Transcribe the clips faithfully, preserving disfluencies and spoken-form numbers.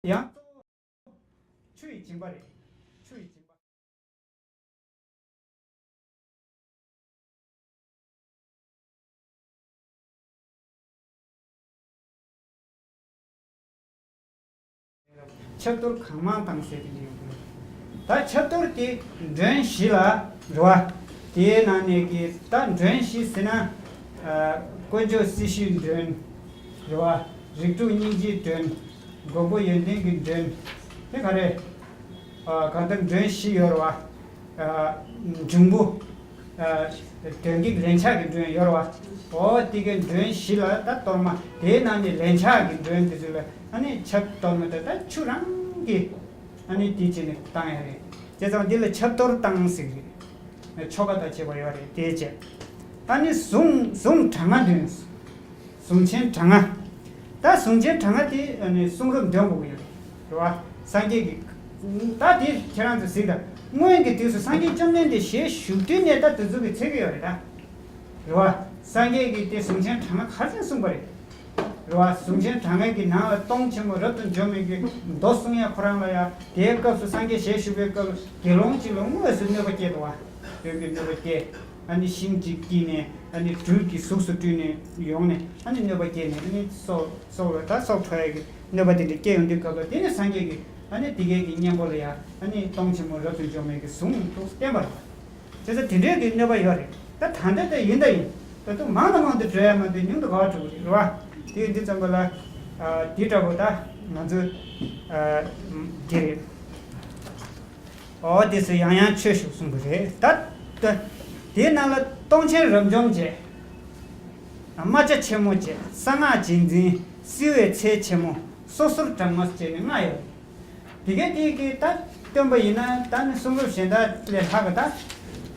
ཡང་ཆུ་ཡི་སྦྱིན་པ་རེད། ཆུ་ཡི་སྦྱིན་པ། ཆབ་གཏོར་གང་མང་བཏང་ཟེར་དེ་འདྲ་ཡོང་གི་རེད། ད་ཆབ་གཏོར་དེ་མགྲོན་བཞི་ལ་རེད་བ། དེའི་ནང་ནས་ཀྱི་ད་མགྲོན་བཞི་ཟེར་ན། ཨ། དཀོན་མཆོག་སྲི་ཞུའི་མགྲོན་རེད་བ། རིགས་དྲུག་སྙིང་རྗེའི་མགྲོན། མགོན་པོ་ཡོན་ཏན་གྱི་མགྲོན། དེ་ག་རེ། ཨ། གང་ལྟར་མགྲོན་བཞི་ཡོད་རེད་བ། ཨ། འབྱུང་པོ། ཨ། གདོན་བགེགས་ལན་ཆགས་ཀྱི་མགྲོན་ཡོད་རེད་བ། འོ་དེ་གའི་མགྲོན་བཞི་ལ་ད་གཏོར་མ། དེའི་ནང་ནས་ལན་ཆགས་ཀྱི་མགྲོན་དེ་ཚོ་ལ་ཨ་ནི་ཆབ་གཏོར་མ་དེ་ད་ཆུ་རང་གིས་ཨ་ནི་དེ་བྱས་ནས་བཏང་ཡ་རེད། བྱས་ཙང་འདི་ལ་ཆབ་གཏོར་བཏང་ཟེར་གྱི་རེད། ཆོ་ག་དང་བཅས་པ་ཡོད་རེད། དེ་བྱས། ཨ་ནི་གཟུངས་གཟུངས་གྲངས་ལྔ་འདོན། གཟུངས་ཆེན་གྲངས་ལྔ། ད་གཟུངས་ཆེན་གྲངས་ལྔ་དེ་ཨ་ནི་གསུང་རབ་འདོན་དགོས་ཀྱི་ཡོད་རེད། རེད་བ། སངས་རྒྱས་ཀྱི། ད་དེ་ཁྱེད་རང་ཚོ་གཟིགས་དང་། སྔོན་གྱི་དུས་སུ་སངས་རྒྱས་བཅོམ་ལྡན་འདས་ཞལ་བཞུགས་དུས་ནས་ད་དེ་ཚོ་གི་འཚོལ་གྱི་ཡོད་རེད་ད། རེད་བ། སངས་རྒྱས་ཀྱིས་དེ་གཟུངས་ཆེན་གྲངས་ལྔ་ག་ཚོད་གསུངས་པ་རེད། རེད་བ། གཟུངས་ཆེན་གྲངས་ལྔ་གི་ནང་ལ་སྟོང་ཆེན་མོ་རབ་ཏུ་འཇོམས་མི་གི་མདོ་གསུང་ཡ་ཁོ་རང་ལ་ཡ། དེའི་སྐབས་སུ་སངས་རྒྱས་ཞལ་བཞུགས་པའི་སྐབས་ལ་དགེ་སློང་གཅིག་ལ་དངོས་སུ་གནོད་པ་སྐྱེལ་འདུག་བ། གནོད་པའི་གནོད་པ་སྐྱེལ། ཨ་ནི་ཤིང་གཅིག་དཀྲིས་ནས། ཨ་ནི་སྦྲུལ་གྱི་གཟུགས་སུ་སྤྲུལ་ནས་ཡོང་ནས། ཨ་ནི་གནོད་པ་སྐྱེལ་ནས། ཨ་ནི་སྲོག་སྲོག་ལ་ད་སྲོག་འཕྲོག་ཡ་གི་གནོད་པ་དེ་འདྲ་སྐྱེལ་ཡོང་དུས་སྐབས་ལ། དེ་ནི་སངས་རྒྱས་ཀྱིས་ཨ་ནི་དེ་གའི་གི་གཉེན་པོ་ལ་ཡ། ཨ་ནི་སྟོང་ཆེན་མོ་རབ་ཏུ་འཇོམས་མི་གི་གཟུངས་འདུག་བསྟན་པ་རེད། བྱས་ཙང་དེ་འདྲའི་གི་གནོད་པ་ཡོད་རེད། ད་ད་ལྟ་ད་ཡིན་ད་ཡིན། ད་དུང་མང་དུ་མང་དུ་འགྲོ་ཡ་མ་འདོད། ཉུང་དུ་ག་བ་འགྲོ་གི་རེད། རེད་བ། དེ་ཡིན་དུས་ཙམ་པ་ལ། ཨ། དེ་འདྲ་བོ་ད་ང་ཚོ། ཨ། དེ་རེད། འོ་དེ་ཚོ་ཡང་ཡང་མཆོད་བཞུགས་གསུངས་པ་རེད། ད་ད་དེའི་ནང་ལ་སྟོང་ཆེན་རབ་འཇོམས་བྱས། རྨ་བྱ་ཆེན་མོ་བྱས། གསང་སྔགས་རྗེས་འཛིན། བསིལ་བའི་ཚལ་ཆེན་མོ། སོ་སོར་གྲངས་མ་བྱས་ནས་ལྔ་ཡོད། དེ་གའི་དེ་གི་ད་སྟོན་པ་ཡིན་ན། ད་ནི་གསུང་རབ་གཞན་དག་ལས་ལྷག་གི་ད་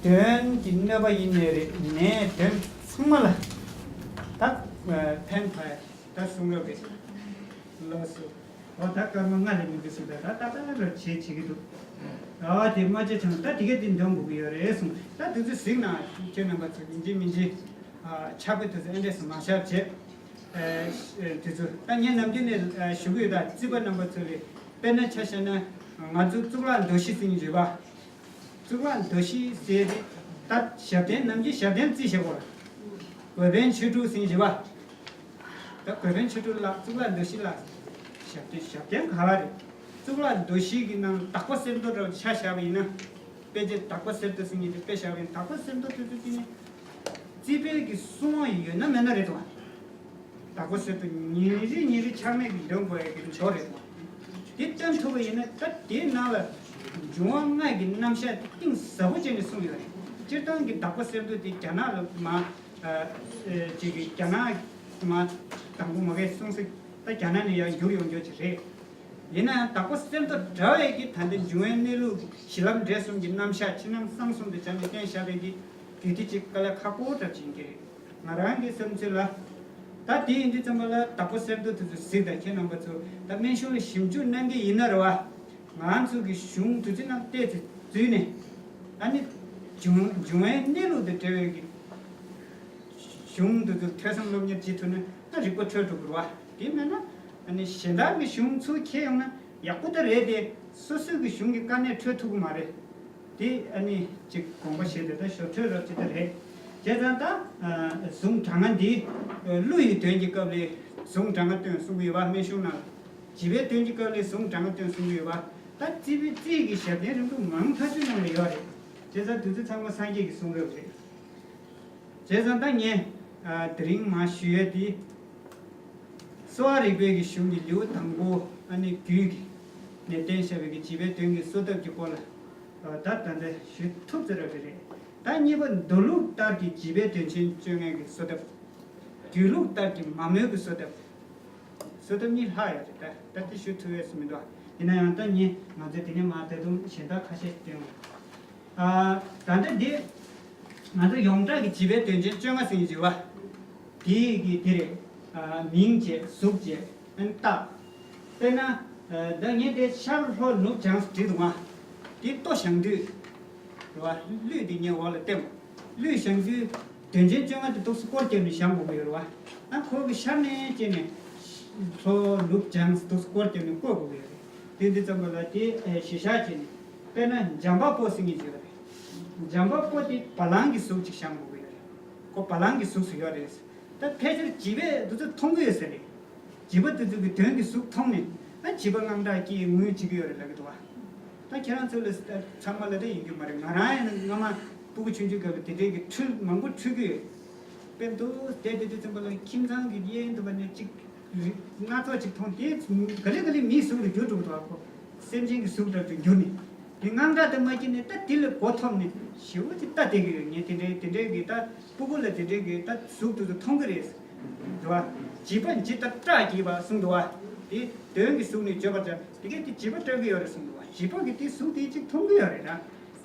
གདོན་གྱི་གནོད་པ་ཡིན་ནའི་རེད། ནད་གདོན་ཚང་མ་ལ་ད་ཕན་ཐོགས་ཡ་ད་གསུང་རབ་རེད། ལགས་སོ། འོ་ད་སྐར་མ་ལྔ་ལས་མི་འདུག་ཟེར། ད་ད་ད་ལ་བྱེད་བྱེད་ཀྱི་འདུག་ཨ། དེ་རྨ་བྱ་ཆེན་མོ། ད་དེ་གའི་དེ་འདོན་དགོས་ཀྱི་ཡོད་རེད་གསུངས། ད་དེ་ཚོ་གཟིགས་ན་ཁྱེད་རྣམ་པ་ཚོ་ཡིན་གཅིག་མིན་གཅིག་ཨ། ཕྱག་དཔེ་དེ་ཚོ་ཨེ་འདྲས་སུ་མ་བཞག་བྱས། ཨ། དེ་ཚོ་ད་ངས་ནམ་རྒྱུན་ནས་ཞུ་གི་ཡོད། ད་རྩིས་པ་རྣམ་པ་ཚོ་ལས། དཔེར་ན་ཆ་བཞག་ན་ང་ཚོ་གཙུག་ལག་མདོ་བཞི་ཟེར་གྱི་ཡོད་པ། གཙུག་ལག་མདོ་བཞི་ཟེར་དེ། ད་ཞབས་བརྟན། ནམ་རྒྱུན་ཞབས་བརྟན་རྩིས་བྱེད་དགོས། བོད་པན་ཆོས་དྲུག་ཟེར་གྱི་ཡོད་པ། ད་བོད་པན་ཆོས་དྲུག་ལ། གཙུག་ལག་མདོ་བཞི་ལ། ཞབས་བརྟན། ཞབས་བརྟན་ག་ལ་རེད། གཙུག་ལག་མདོ་བཞི་གི་ནང་དྭགས་པོ་གསེར་མདོག་འདྲ་བོ་ཆ་བཞག་པ་ཡིན་ན། དཔེ་ཆ་དྭགས་པོ་གསེར་མདོག་ཟེར་མཁན་དེ་དཔེ་བཞག་པ་ཡིན། དྭགས་པོ་གསེར་མདོག་དེ་ཚོ་དེ་ནི་རྩིས་དཔེ་གི་སྲུང་དབང་ཡོད་ན་མེད་ན་རེད་དོ། དྭགས་པོ་གསེར་མདོག་ཉིན་རེ་ཉིན་རེ་ཆག་མེད་ཀྱི་འདོན་དགོས་ཡ་གི་ཆོག་རེད་དོ། དེ་སྟོན་ཐུབ་པ་ཡིན་ན། ད་དེའི་ནང་ལ་འབྱུང་བ་ལྔ་གི་རྣམ་གཞག་དེ་གཏིང་ཟབ་པོ་བྱས་ནས་གསུངས་ཡོད་རེད། སྤྱིར་བཏང་གི་དྭགས་པོ་གསེར་མདོག་དེ་རྒྱ་ནག་ལ་མ། ཨ། ཅིག་གི་རྒྱ་ནག་མ་དང་པོ་མ་གའི་གསུང་ས་ད་རྒྱ་ནག་ནས་ཡར་བསྒྱུར་ཡོང་རྒྱུ་ཅིག་རེད། ཡིན་ན་ཡང་དྭགས་པོ་གསེར་མདོག་འདྲ་བའི་གི་ད་ལྟ་འབྱུང་བའི་གནས་ལུགས་གཞི་ལམ་འབྲས་གསུམ་གྱི་རྣམ་གཞག་ཕྱི་ནང་གསང་གསུམ་དུ་སྦྱར་ནས་བསྟན་བཞག་པའི་གི་རྒྱུད་སྡེ་ཅིག་དཀའ་ལས་ཁག་པོ་འདྲ་ཅིག་ཡིན་གྱི་རེད། ང་རང་གི་བསམ་ཚུལ་ལ། ད་དེ་ཡིན་དུས་ཙམ་པ་ལ་དྭགས་པོ་གསེར་མདོག་དེ་ཚོ་གཟིགས་དང་། ཁྱེད་རྣམ་པ་ཚོ་ད་སྨན་གཞུང་ལ་ཞིབ་འཇུག་གནང་གི་ཡིན་ན་རེད་བ། ང་ཚོ་གི་གཞུང་དེ་ཚོའི་ནང་བལྟས་ཚེ་འཛུལ་ནས། ཨ་ནི་འབྱུང་འབྱུང་བའི་གནས་ལུགས་དང་འབྲེལ་བའི་གི་གཞུང་དེ་ཚོ་ཐོས་བསམ་སློབ་གཉེར་བྱེད་ཐུབ་ན། ད་རིག་པ་འཕྲོད་འགྲོ་གི་རེད་བ། དེ་མེད་ན་ཨ་ནི་གཞན་དག་གི་གཞུང་ཚུར་འཁྱེར་ཡོང་ན་ཡག་པོ་ད་རེད་དེ། སོ་སོའི་གི་གཞུང་གི་དཀའ་གནད་འཕྲོད་ཐུབ་ཀྱི་མ་རེད། དེ་ཨ་ནི་ཅིག་དགོངས་པ་བཞེས་ཏེ་ད་ཞོར་འཕྲོས་རབ་ཅིག་ད་རེད། བྱས་ཙང་ད་གཟུངས་གྲངས་ལྔ་འདི་གླུ་ཡི་དོན་གྱི་སྐབས་ལ་གཟུངས་གྲངས་ལྔ་བཏོན་གསུངས་ཀྱི་ཡོད་པ། སྨན་གཞུང་ནང་ལ། བྱིས་པའི་དོན་གྱི་སྐབས་ལ་གཟུངས་གྲངས་ལྔ་བཏོན་གསུངས་ཀྱི་ཡོད་པ། ད་རྩིས་པའི་རྩིས་ཀྱི་ཞབས་བརྟན་རིང་ལུགས་མང་ཐག་ཆོད་ནང་ལ་ཡོད་རེད། བྱས་ཙང་དེ་ཚོ་ཚང་མ་སངས་རྒྱས་ཀྱི་གསུང་རབ་རེད། བྱས་ཙང་ད་ངས་དེ་རིང་མར་ཞུ་ཡས་དེ། གསོ་བ་རིག་པའི་གི་གཞུང་གི་ལེའུ་དང་པོ། ཨ་ནི་རྒྱུད་ཀྱི་ནས་བསྟན་བཞག་པའི་གི་བྱིས་པའི་དོན་གྱི་གསོ་ཐབས་ཀྱི་སྐོར་ལ། ད་ད་ལྟ་ཞུ་ཐུབ་ཚར་བ་རེད། ད་གཉིས་པ་མདོ་ལུགས་ལྟར་གྱི་བྱིས་པའི་དོན་ཆེན་བཅོ་ལྔའི་གི་གསོ་ཐབས། རྒྱུད་ལུགས་ལྟར་གྱི་མ་རྨོས་ཀྱི་གསོ་ཐབས། གསོ་ཐབས་གཉིས་ལྷག་ཡོད་རེད། ད་ད་ལྟ་ཞུ་ཐུབ་ཡས་སུ་མི་འདུག་ཡིན་ན་ཡང་ད་ངས་ང་ཚོས་དེ་ནས་མར་ད་དུང་གཞན་དག་ཁ་ཤས་ཤིག་སྟོན། ཨ། ད་ལྟ་འདི་ང་ཚོ་ཡོངས་གྲགས་ཀྱི་བྱིས་པའི་དོན་ཆེན་བཅོ་ལྔ་ཟེར་གྱི་ཡོད་པ། དེའི་གི་དེ་རེད། ཨ། མིང་བྱས། གཟུགས་བྱས། ཨ་ནི་རྟགས། དཔེར་ན། ཨ། ད་ངས་དེ་ཤར་ལྷོ་ནུབ་བྱང་བྲིས་འདུག་མ། དེ་ལྟོ་བཞེངས་དུས། རེད་བ། གླུད་དེ་ངས་འོག་ལ་བསྟན། གླུད་བཞེངས་དུས་དོན་ཆེན་བཅོ་ལྔ་དེ་འདུག་སེ་སྐོར་བརྒྱབ་ནས་བཞེངས་དགོས་ཀྱི་ཡོད་རེད་བ། ཨ། ཁོ་གི་ཤར་ནས་བྱས་ནས་ལྷོ་ནུབ་བྱང་འདུག་སེ་སྐོར་བརྒྱབ་ནས་བཀོད་དགོས་ཀྱི་ཡོད་རེད། དེ་འདི་ཙམ་པ་ལ་དེ་གཞི་བཞག་བྱས་ནས། དཔེར་ན་འཇམ་དཔལ་པོ་ཟེར་མཁན་ཅིག་ཡོད་རེད། འཇམ་དཔལ་པོ་དེ་བ་ལང་གི་གཟུགས་ཅིག་བཞེངས་དགོས་ཀྱི་ཡོད་རེད། ཁོ་བ་ལང་གི་གཟུགས་སུ་ཡོད་རེད། ད་ཕལ་ཆེར་བྱིས་པས་འདི་ཚོ་མཐོང་གི་ཡོད་ས་རེད། བྱིས་པ་འདི་ཚོ་གི་དོན་གྱི་གཟུགས་མཐོང་ནས། ཨ་བྱིས་པ་དངངས་སྐྲག་སྐྱེ་ངུ་བྱེད་ཀྱི་ཡོད་རེད་ལབ་ཀྱི་འདུག་བ། ད་ཁྱེད་རང་ཚོ་ལ་ཚང་མ་ལ་ད་ཡིན་རྒྱུ་མ་རེད། ང་རང་ཡང་སྔ་མ་སྤུ་གུ་ཆུང་ཆུང་སྐབས་ལ་དེ་འདྲའི་གི་འཕྲུལ་མང་པོ་འཕྲུལ་གྱི་ཡོད། དཔེར་ན་དེ་དེ་དུས་ཙམ་པ་ལ་ཁྱིམ་ཚང་གི་གཡས་གཡོན་དུ་བ་ནས་གཅིག་རི་སྣ་ཚོགས་གཅིག་མཐོང་དེ་ག་ལེ་ག་ལེ་མིའི་གཟུགས་ལ་འགྱུར་འགྲོ་གི་འདུག་བ། ཁོ་སེམས་ཅན་གྱི་གཟུགས་འདྲ་དུ་འགྱུར་ནས། དེ་དངངས་སྐྲག་དང་མ་སྐྱེས་ནས་ད་དེ་ལ་མགོ་འཐོམས་ནས་ཞེ་པོ་ཅིག་ལྟ་བསྡད་ཀྱི་ཡོད། ངས་དེ་འདྲའི་དེ་འདྲའི་གི་ད་སྤུ་གུ་ལ་དེ་འདྲའི་གི་ད་གཟུགས་དེ་ཚོ་མཐོང་གི་རེད། འདུག་བ། བྱིས་པ་འཇི་ལྟར་སྐྲག་བགྱིད་པ་གསུངས་འདུག་བ། དེ་དོན་གྱི་གཟུགས་ནི་བརྗོད་པར་བྱ། དེ་གས་དེ་བྱིས་པ་སྐྲག་གི་ཡོད་རེད་གསུངས་འདུག་བ། བྱིས་པ་གི་དེ་གཟུགས་དེ་ཅིག་མཐོང་གི་ཡོད་རེད་ན།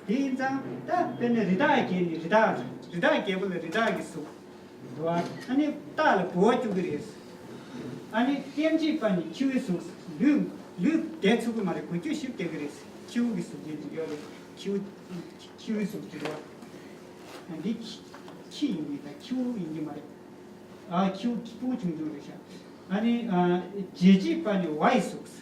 དེ་ཡིན་ཙང་ད་དཔེར་ན་རི་དྭགས་བརྒྱད་ནི་རི་དྭགས། རི་དྭགས་བརྒྱད་པོ་ལ་རི་དྭགས་ཀྱི་གཟུགས། འདུག་བ། ཨ་ནི་སྟག་ལ་ལྦུ་བ་སྐྱུག་གི་རེད། ཨ་ནི་སྐེམ་བྱེད་པ་ནི་ཁྱེའུའི་གཟུགས། ལུས་ལུས་བདེ་ཚུགས་ཀྱི་མ་རེད། འགུལ་སྐྱོད་ཞིབ་བསྡད་ཀྱི་རེད། ཁྱེའུ་གི་གཟུགས་ཅན་ཅིག་ཡོད་རེད། ཁྱེའུ་ཁྱེའུའི་གཟུགས་ཅིག་རེད་བ། ཨ་འདི་ཁྱི་ཁྱི་ཡིན་གྱི་ད་ཁྱེའུ་ཡིན་གྱི་མ་རེད། ཨ་ཁྱེའུ་སྤུ་གུ་ཆུང་ཆུང་རེད་ཤག་ཨ་ནི་ཨ་འབྱེད་བྱེད་པ་ནི་ཝ་ཡི་གཟུགས།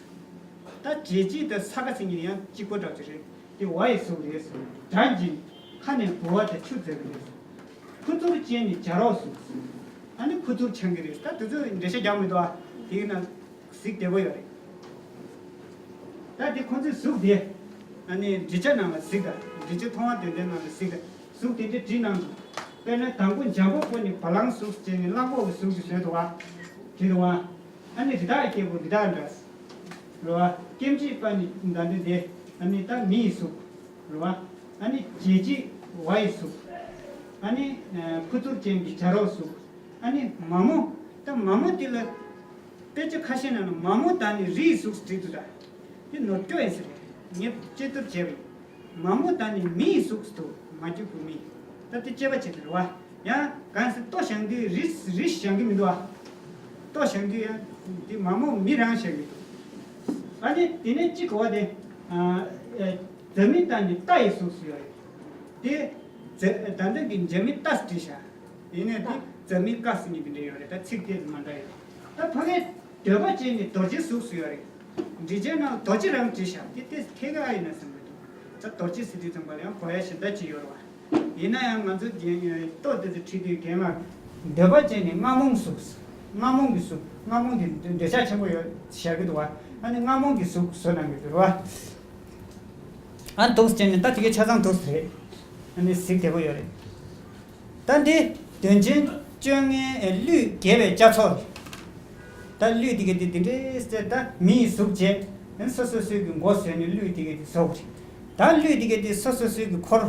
ད་འབྱེད་བྱེད་དང་ས་ག་ཟེར་མཁན་ཡང་གཅིག་པ་འདྲ་ཅིག་རེད། དེ་ཝ་ཡི་གཟུགས་རེད། སྒྲ་འབྱིན། ཁ་ནས་ལྦུ་བ་དང་ཆུ་འཛག་གི་རེད། ཁུ་ཚུར་ཅན་ནི་བྱ་རོག་གཟུགས། ཨ་ནི་ཁུ་ཚུར་འཆང་གི་རེད། ད་དེ་ཚོ་འགྲེལ་བཤད་རྒྱག་མི་འདུག་ཨ། དེའི་ནང་གཟིགས་བདེ་པོ་ཡོད་རེད། ད་དེ་ཁོ་ཚོའི་གཟུགས་དེ། ཨ་ནི་འགྲེལ་བྱ་ནང་ལ་གཟིགས་དང་། འགྲེལ་བྱ་མཐོང་བ་དོན་ལྡན་ནང་ལ་གཟིགས་དང་། གཟུགས་དེ་འདྲའི་བྲིས་གནང་འདུག་དཔེར་ན་དང་པོ་འཇམ་པོ་པོ་ནི་བ་ལང་གཟུགས་ཅན་ནི་གླང་གོག་གི་གཟུགས་ཀྱི་བཟོས་འདུག་བ། བྲིས་འདུག་བ། ཨ་ནི་རི་དྭགས་རྒྱལ་པོ་རི་དྭགས་འདྲ། རེད་བ། སྐེམ་བྱེད་པ་ནི་ད་འདི་དེ། ཨ་ནི་ད་མི་ཡི་གཟུགས། རེད་བ། ཨ་ནི་འབྱེད་བྱེད་ཝ་ཡི་གཟུགས། ཨ་ནི་ཁུ་ཚུར་ཅན་གྱི་བྱ་རོག་གཟུགས། ཨ་ནི་མ་མོ། ད་མ་མོ་དེ་ལ་དཔེ་ཆ་ཁ་ཤས་ནང་ལ་མ་མོ་དང་ནི་རི་ཡི་གཟུགས་བྲིས་འདུག་ད་དེ་ནོར་སྐྱོ་ཡིན་ཟེར། ངས་དཔྱད་བསྡུར་བྱས་པ་ཡིན། མ་མོ་དང་ནི་མི་ཡི་གཟུགས་སུ་མ་གྱུར་བུ་མི། ད་དེ་དཔྱད་པ་བྱེད་དུ་རེད་བ། ཡང་གང་ཟེར་ལྟོ་བཞེངས་དུས་རི་རི་བཞེངས་ཀྱི་མི་འདུག་བ། ལྟོ་བཞེངས་དུས་ཡང་དེ་མ་མོ་མི་རང་བཞེངས་ཀྱི་འདུག་ཨ་ནི་དེ་ནས་གཅིག་གོ་བ་དེ། ཨ་ཨ་རྫ་མི་དང་ནི་རྟ་ཡི་གཟུགས་སུ་ཡོད་རེད། དེ་རྫ་ད་ལྟ་གི་རྫ་མི་རྟ་བྲིས་ཤག་ཡིན་ནའི་དེ་རྫ་མི་རྟ་ཟེར་ནི་འདི་འདྲ་ཡོད་རེད། ད་ཚིག་དེ་མ་འདྲ་ཡོད། ད་ཕ་གིའི་འདོད་པ་ཅན་ནི་རྡོ་རྗེ་གཟུགས་སུ་ཡོད་རེད། འགྲེལ་བྱའི་ནང་རྡོ་རྗེ་རང་བྲིས་ཤག་དེ་དེ་ཐད་ཀར་ཨ་ཡིན་ན་བསམ་གྱི་འདུག་ད་རྡོ་རྗེ་ཟེར་དུས་ཙམ་པ་ལ་ཡང་གོ་ཡ་གཞན་དག་ཅིག་ཡོད་རེད་བ། ཡིན་ན་ཡང་ང་ཚོ་རྒན་ལྟོ་དེ་ཚོ་བྲིས་དུས་རྒན་ལགས། འདོད་པ་ཅན་ནི་རྔ་མོང་གཟུགས། རྔ་མོང་གི་གཟུགས། རྔ་མོང་དེ་འདོད་ཆགས་ཆེན་པོ་ཡོད་བཞག་གི་འདུག་བ། ཨ་ནི་རྔ་མོང་གི་གཟུགས་བཟོ་གནང་གི་འདུག་རེད་བ། ཨ་འདུག་ཅན་ནི་ད་དེ་གའི་ཆ་ཚང་འདུག་རེད། ཨ་ནི་གཟིགས་བདེ་པོ་ཡོད་རེད། ད་འདི་དོན་ཆེན་བཅོ་ལྔའི་གླུད་རྒྱས་པའི་བཅའ་ཚོགས་རེད། ད་གླུད་འདི་ག་དེ་འདི་འདྲའི་ཟེར་ད་མི་ཡི་གཟུགས་བྱས། ཨ་ནི་སོ་སོ་སོའི་གི་མགོ་བཟོས་ནས་གླུད་འདི་ག་དེ་བཟོ་དགོས་རེད། ད་གླུད་འདི་ག་དེ་སོ་སོ་སོའི་གི་འཁོར་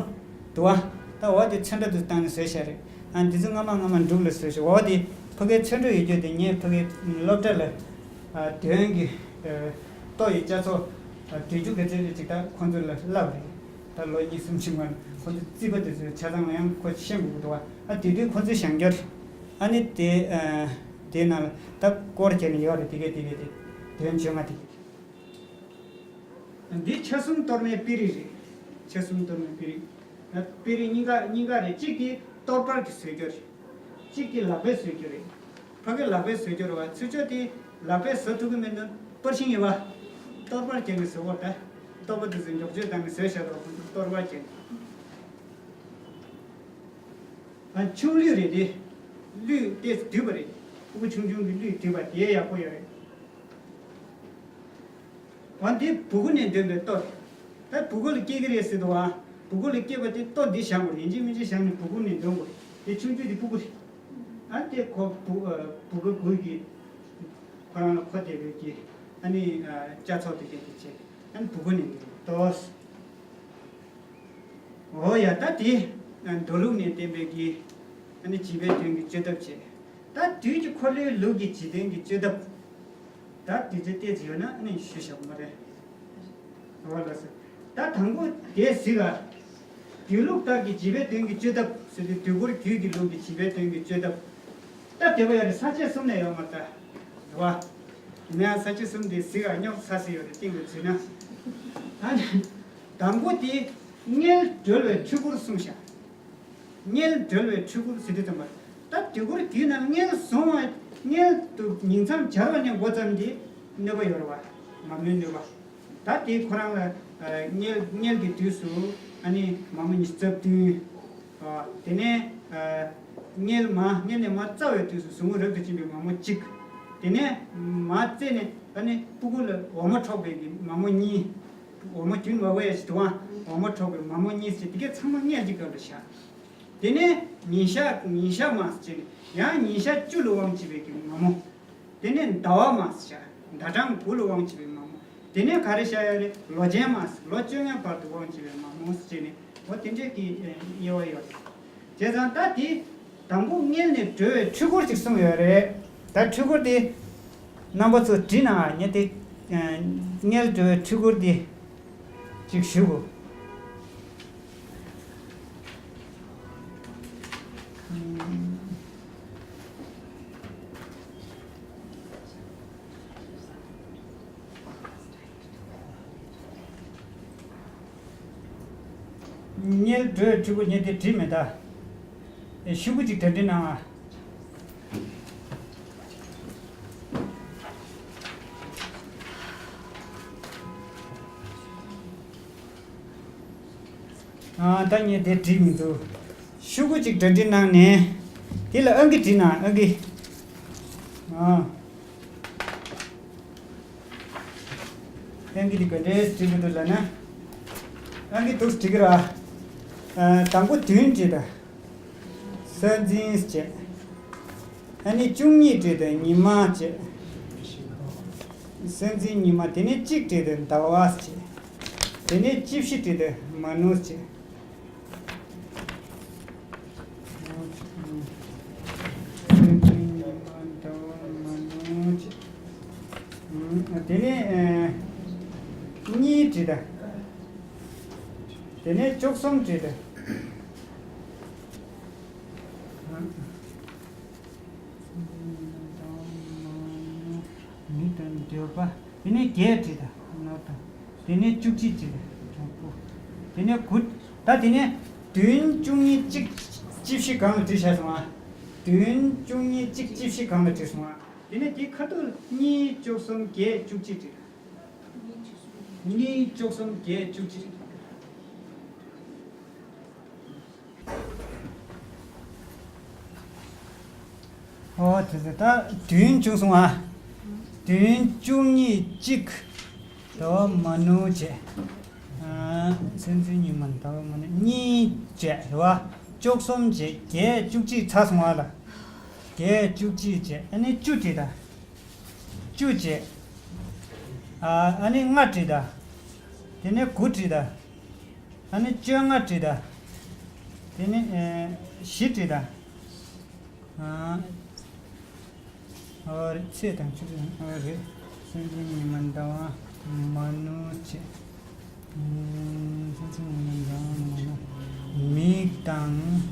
འདུག་བ། ད་འོ་དེ་ཚོན་ཁྲ་དུ་བཏང་ནས་བཟོས་བཞག་རེད། ཨ་འདི་ཚོ་སྔ་མ་སྔ་མ་འབྲུག་ལ་བཟོས་བཞག་འོ་དེ་ཕ་གའི་ཚོན་ཁྲ་ཡོད་རྒྱུ་དེ་ངས་ཕ་གའི་སློབ་གྲྭ་ལ། ཨ་དོན་གྱི་ཨ་ལྟོ་ཡི་བཅའ་ཚོགས་ཨ་དུས་རྒྱུན་གྱི་རྩེད་རེས་ཅིག་ད་ཁོང་ཚོ་ལ་བསླབས་རེད། ད་ལོ་གཉིས་གསུམ་ཕྱིན་མ་ཁོ་ཚོ་རྩིས་པ་དེ་ཚོའི་ཆ་ཚང་ལ་ཡང་ཁོ་ཤེས་དགོས་ཀྱི་འདུག་བ། ཨ་དེ་དུས་ཁོ་ཚོས་བཞེངས་རྒྱུ་རེད། ཨ་ནི་དེ་ཨ་དེ་ནང་ལ་ད་སྐོར་བྱས་ནས་ཡོད་རེད། དེ་གས་དེ་གས་དེ་དོན་བཅོ་ལྔ་དེ་གས། འདི་ཆ་གསུམ་གཏོར་མའི་དཔེ་རིས་རེད། ཆ་གསུམ་གཏོར་མའི་དཔེ་རིས། ཨ་དཔེ་རིས་གཉིས་ཀ་གཉིས་ཀ་རེད། གཅིག་དེ་གཏོར་པར་གྱི་བཟོ་རྒྱུ་རེད། གཅིག་དེ་ལག་པས་བཟོ་རྒྱུ་རེད། ཕ་གི་ལག་པས་བཟོ་རྒྱུ་རེད་བ། ཚུར་ཕྱོགས་དེ་ལག་པས་བཟོ་ཐུབ་ཀྱི་མེད་ན་པར་ཤིང་ཡིན་བ། གཏོར་པར་བྱས་ནས་བཟོ་བར་ད། གཏོར་པ་དེ་ཚོ་མགྱོགས་བྱེད་བཏང་ནས་བཟོས་བཞག་རོགས་ཁོང་ཚོ་གཏོར་པར་བྱས་ནས། ཨ་ཆུང་གླུད་རེད་དེ། གླུད་དེ་བསྡུས་པ་རེད། སྤུ་གུ་ཆུང་ཆུང་གི་གླུད་བསྡུས་པ་དེ་ཡག་པོ་ཡོད་རེད། འོ་འདི་སྦུ་གུ་ནས་འདོན་པའི་ལྟོ་རེད། ད་སྦུ་གུ་ལ་སྐྱེ་གི་རེད་ཟེར་འདུག་ཨ། སྦུ་གུ་ལ་སྐྱེས་པ་དེ་ལྟོ་འདི་བཞག་དགོས་རེད། ཡིན་གཅིག་མིན་གཅིག་བཞག་ནས་སྦུ་གུ་ནས་འདོན་དགོས་རེད། དེ་ཆུང་ཆུང་དེ་སྤུ་གུ་རེད། ཨ་དེ་ཁོ་སྦུ་ཨ་སྦུ་གུ་དགུ་གི་ཁོ་རང་ལ་མཁོ་བསྡད་པའི་གི་ཨ་ནི་ཨ་བཅའ་ཚོགས་དེ་གས་དེ་བྱས་ཨ་ནི་སྦུ་གུ་ནས་འདོན་ལྟོ། འོ་ཡ་ད་དེ་མདོ་ལུགས་ནས་བསྟན་པའི་གི་ཨ་ནི་བྱིས་པའི་དོན་གྱི་བཅོས་ཐབས་བྱས། ད་དུས་ཀྱི་འཁོར་ལོའི་ལུགས་ཀྱི་བྱིས་དོན་གྱི་བཅོས་ཐབས། ད་དེ་ཚོ་ཏོག་ཙམ་ཡོད་ན་ཨ་ནི་ཞུ་བཞག་པ་མ་རེད། འོ་ལགས་སོ། ད་དང་པོ་དེ་གཟིགས་ཨ། དུས་ལུགས་ལྟར་གྱི་བྱིས་པའི་དོན་གྱི་བཅོས་ཐབས་ཟེར་དུས་དུས་འཁོར་རྒྱུད་ཀྱི་ལུགས་ཀྱི་བྱིས་པའི་དོན་གྱི་བཅོས་ཐབས། སྟབས་བདེ་པོ་ཡོད་རེད། ས་བཅད་གསུམ་ནས་ཡོད་མ་རེད་ད། རེད་བ། ཡིན་ན་ཡང་ས་བཅད་གསུམ་དེ་གཟིགས་ཨ། རྙོག་ཚ་ས་ཡོད་རེད། སྟེང་དུ་འཛུལ་ན། ཨ་ནི། དང་པོ་དེ། མངལ་སྒྲོལ་བའི་འཕྲུལ་འཁོར་གསུངས་ཤག་མངལ་སྒྲོལ་བའི་འཕྲུལ་འཁོར་ཟེར་དུས་ཙམ་པ། ད་དུས་འཁོར་རྒྱུད་ནང་མངལ་བཟུང་བ། མངལ་དུ་ཉིང་མཚམས་སྦྱར་བ་ནས་འགོ་བརྩམས་ཏེ་གནོད་པ་ཡོད་རེད་བ། མ་མོའི་གནོད་པ། ད་དེ་ཁོ་རང་ལ་ཨ་དམྱལ་དམྱལ་གྱི་དུས་སུ་ཨ་ནི་མ་མོ་ཉི་ཤུ་རྩ་བདུན། ཨ་དེ་ནས་ཨ་དམྱལ་མ་དམྱལ་ནས་མར་བཙའ་བའི་དུས་སུ་ཟུག་རྔུ་རབ་ཏུ་འབྱིན་པའི་མ་མོ་གཅིག། དེ་ནས་མར་བཙས་ནས་ཨ་ནི་སྤུ་གུ་ལ་འོ་མ་འཕྲོག་པའི་གི་མ་མོ་གཉིས། འོ་མ་རྒྱུན་མ་བས་ཞིག་དུའང་འོ་མ་འཕྲོག་པའི་མ་མོ་གཉིས་ཟེར་དེ་གས་ཚང་མ་དམྱལ་གྱི་སྐབས་ལ་བཞག། དེ་ནས་ཉིན་ཞག་ཉིན་ཞག་མ་ཟེར་ནས་ཡང་ཉིན་ཞག་བཅུ་ལ་དབང་བྱེད་པའི་གི་མ་མོ། དེ་ནས་ཟླ་བ་མ་ཟེར་བཞག་ཟླ་གྲངས་དགུ་ལ་དབང་བྱེད་པའི་མ་མོ། དེ་ནས་ག་རེ་བཞག་ཡོད་རེད། ལོ་ཆེན་མ་ཟེར་ལོ་བཅོ་ལྔའི་བར་དུ་དབང་བྱེད་པའི་མ་མོ་ཟེར་ནས་འོ་དེ་འདྲས་ཀྱི་དབྱེ་བ་ཡོད་རེད། བྱས་ཙང་ད་དེ་དང་པོ་དམྱལ་ནས་སྒྲོལ་བའི་འཕྲུལ་འཁོར་ཅིག་གསུངས་ཡོད་རེད། ད་འཕྲུལ་འཁོར་དེ་རྣམ་པ་ཚོ་བྲིས་ན་ངས་དེ་དམྱལ་སྒྲོལ་བའི་འཕྲུལ་འཁོར་དེ་ཅིག་ཞུ་དགོས། དམྱལ་སྒྲོལ་བའི་འཕྲུལ་འཁོར་ངས་དེ་བྲིས་མེད་ད། ཤོག་གུ་གཅིག་གྲ་སྒྲིག་གནང་ཨ། ཨ་ད་ངས་དེ་བྲིས་མི་འདུག་ཤོག་གུ་གཅིག་གྲ་སྒྲིག་གནང་ནས། དེ་ལ་ཨང་ཀི་བྲིས་ན་ཨང་ཀི། ཨ། ཨང་ཀི་འདི་ག་འདྲས་བྲིས་དགོས་འདུག་ལབ་ན། ཨང་ཀི་འདུག་སེ་བྲིས་ཀྱི་རེད། ཨ། དང་པོ་བདུན་བྲིས་དང་། ས་འཛིན་བྱས། ཨ་ནི་བཅུ་གཉིས་བྲིས་དང་ཉི་མ་བྱས། ས་འཛིན་ཉི་མ། དེ་ནས་གཅིག་བྲིས་དང་ཟླ་བ་བྱས། དེ་ནས་བཅུ་བཞི་བྲིས་དང་མ་ནུ་བྱས། དེ་ནས་གཉིས་བྲིས་དང་། དེ་ནས་བཅུ་གསུམ་བྲིས་དང་། མི་དང་འདོད་པ། དེ་ནས་བརྒྱད་བྲིས་དང་ནོར་དང་། དེ་ནས་བཅུ་གཅིག་བྲིས་དང་དྲག་པོ། དེ་ནས་དགུ། ད་དེ་ནས་བདུན་བཅུ་གཉིས་གཅིག་བཅུ་བཞི་སྒང་ལ་བྲིས་བཞག་སོང་ཨ། བདུན་བཅུ་གཉིས་གཅིག་བཅུ་བཞི་སྒང་ལ་བྲིས་སོང་ཨ། དེ་ནས་དེའི་ཁ་ཐུག་གཉིས་བཅུ་གསུམ་བརྒྱད་བཅུ་གཅིག་བྲིས་དང་། གཉིས་བཅུ་གསུམ་བརྒྱད་བཅུ་གཅིག་བྲིས་དང་། ཨོ་དེ་ཚོ་ད་བདུན་བྱུང་སོང་ཨ། བདུན་བཅུ་གཉིས་གཅིག་ཟླ་བ་མ་ནུ་བྱས། ཨ། སེམས་ཅན་ཉི་མ་ཟླ་བ་མ་ནུ་གཉིས་བྱས་རེད་བ། བཅུ་གསུམ་བྱས་བརྒྱད་བཅུ་གཅིག་ཚར་སོང་ཨ་ལ། བརྒྱད་བཅུ་གཅིག་བྱས་ཨ་ནི་བཅུ་བྲིས་ད། བཅུ་བྱས། ཨ་ཨ་ནི་ལྔ་བྲིས་ད། དེ་ནས་དགུ་བྲིས་ད། ཨ་ནི་བཅོ་ལྔ་བྲིས་ད། དེ་ནས་ཨེ་བཞི་བྲིས་ད། ཨ། ཨོ་རེད། ཚེས་དང་ཆུ་ཚོད་ཨོ་རེད། སེམས་ཅན་ཉི་མ་ཟླ་བ་མ་ནུ་བྱས། སེམས་ཅན་ཉི་མ་ཟླ་བ་མ་ནུ། མིག་དང་།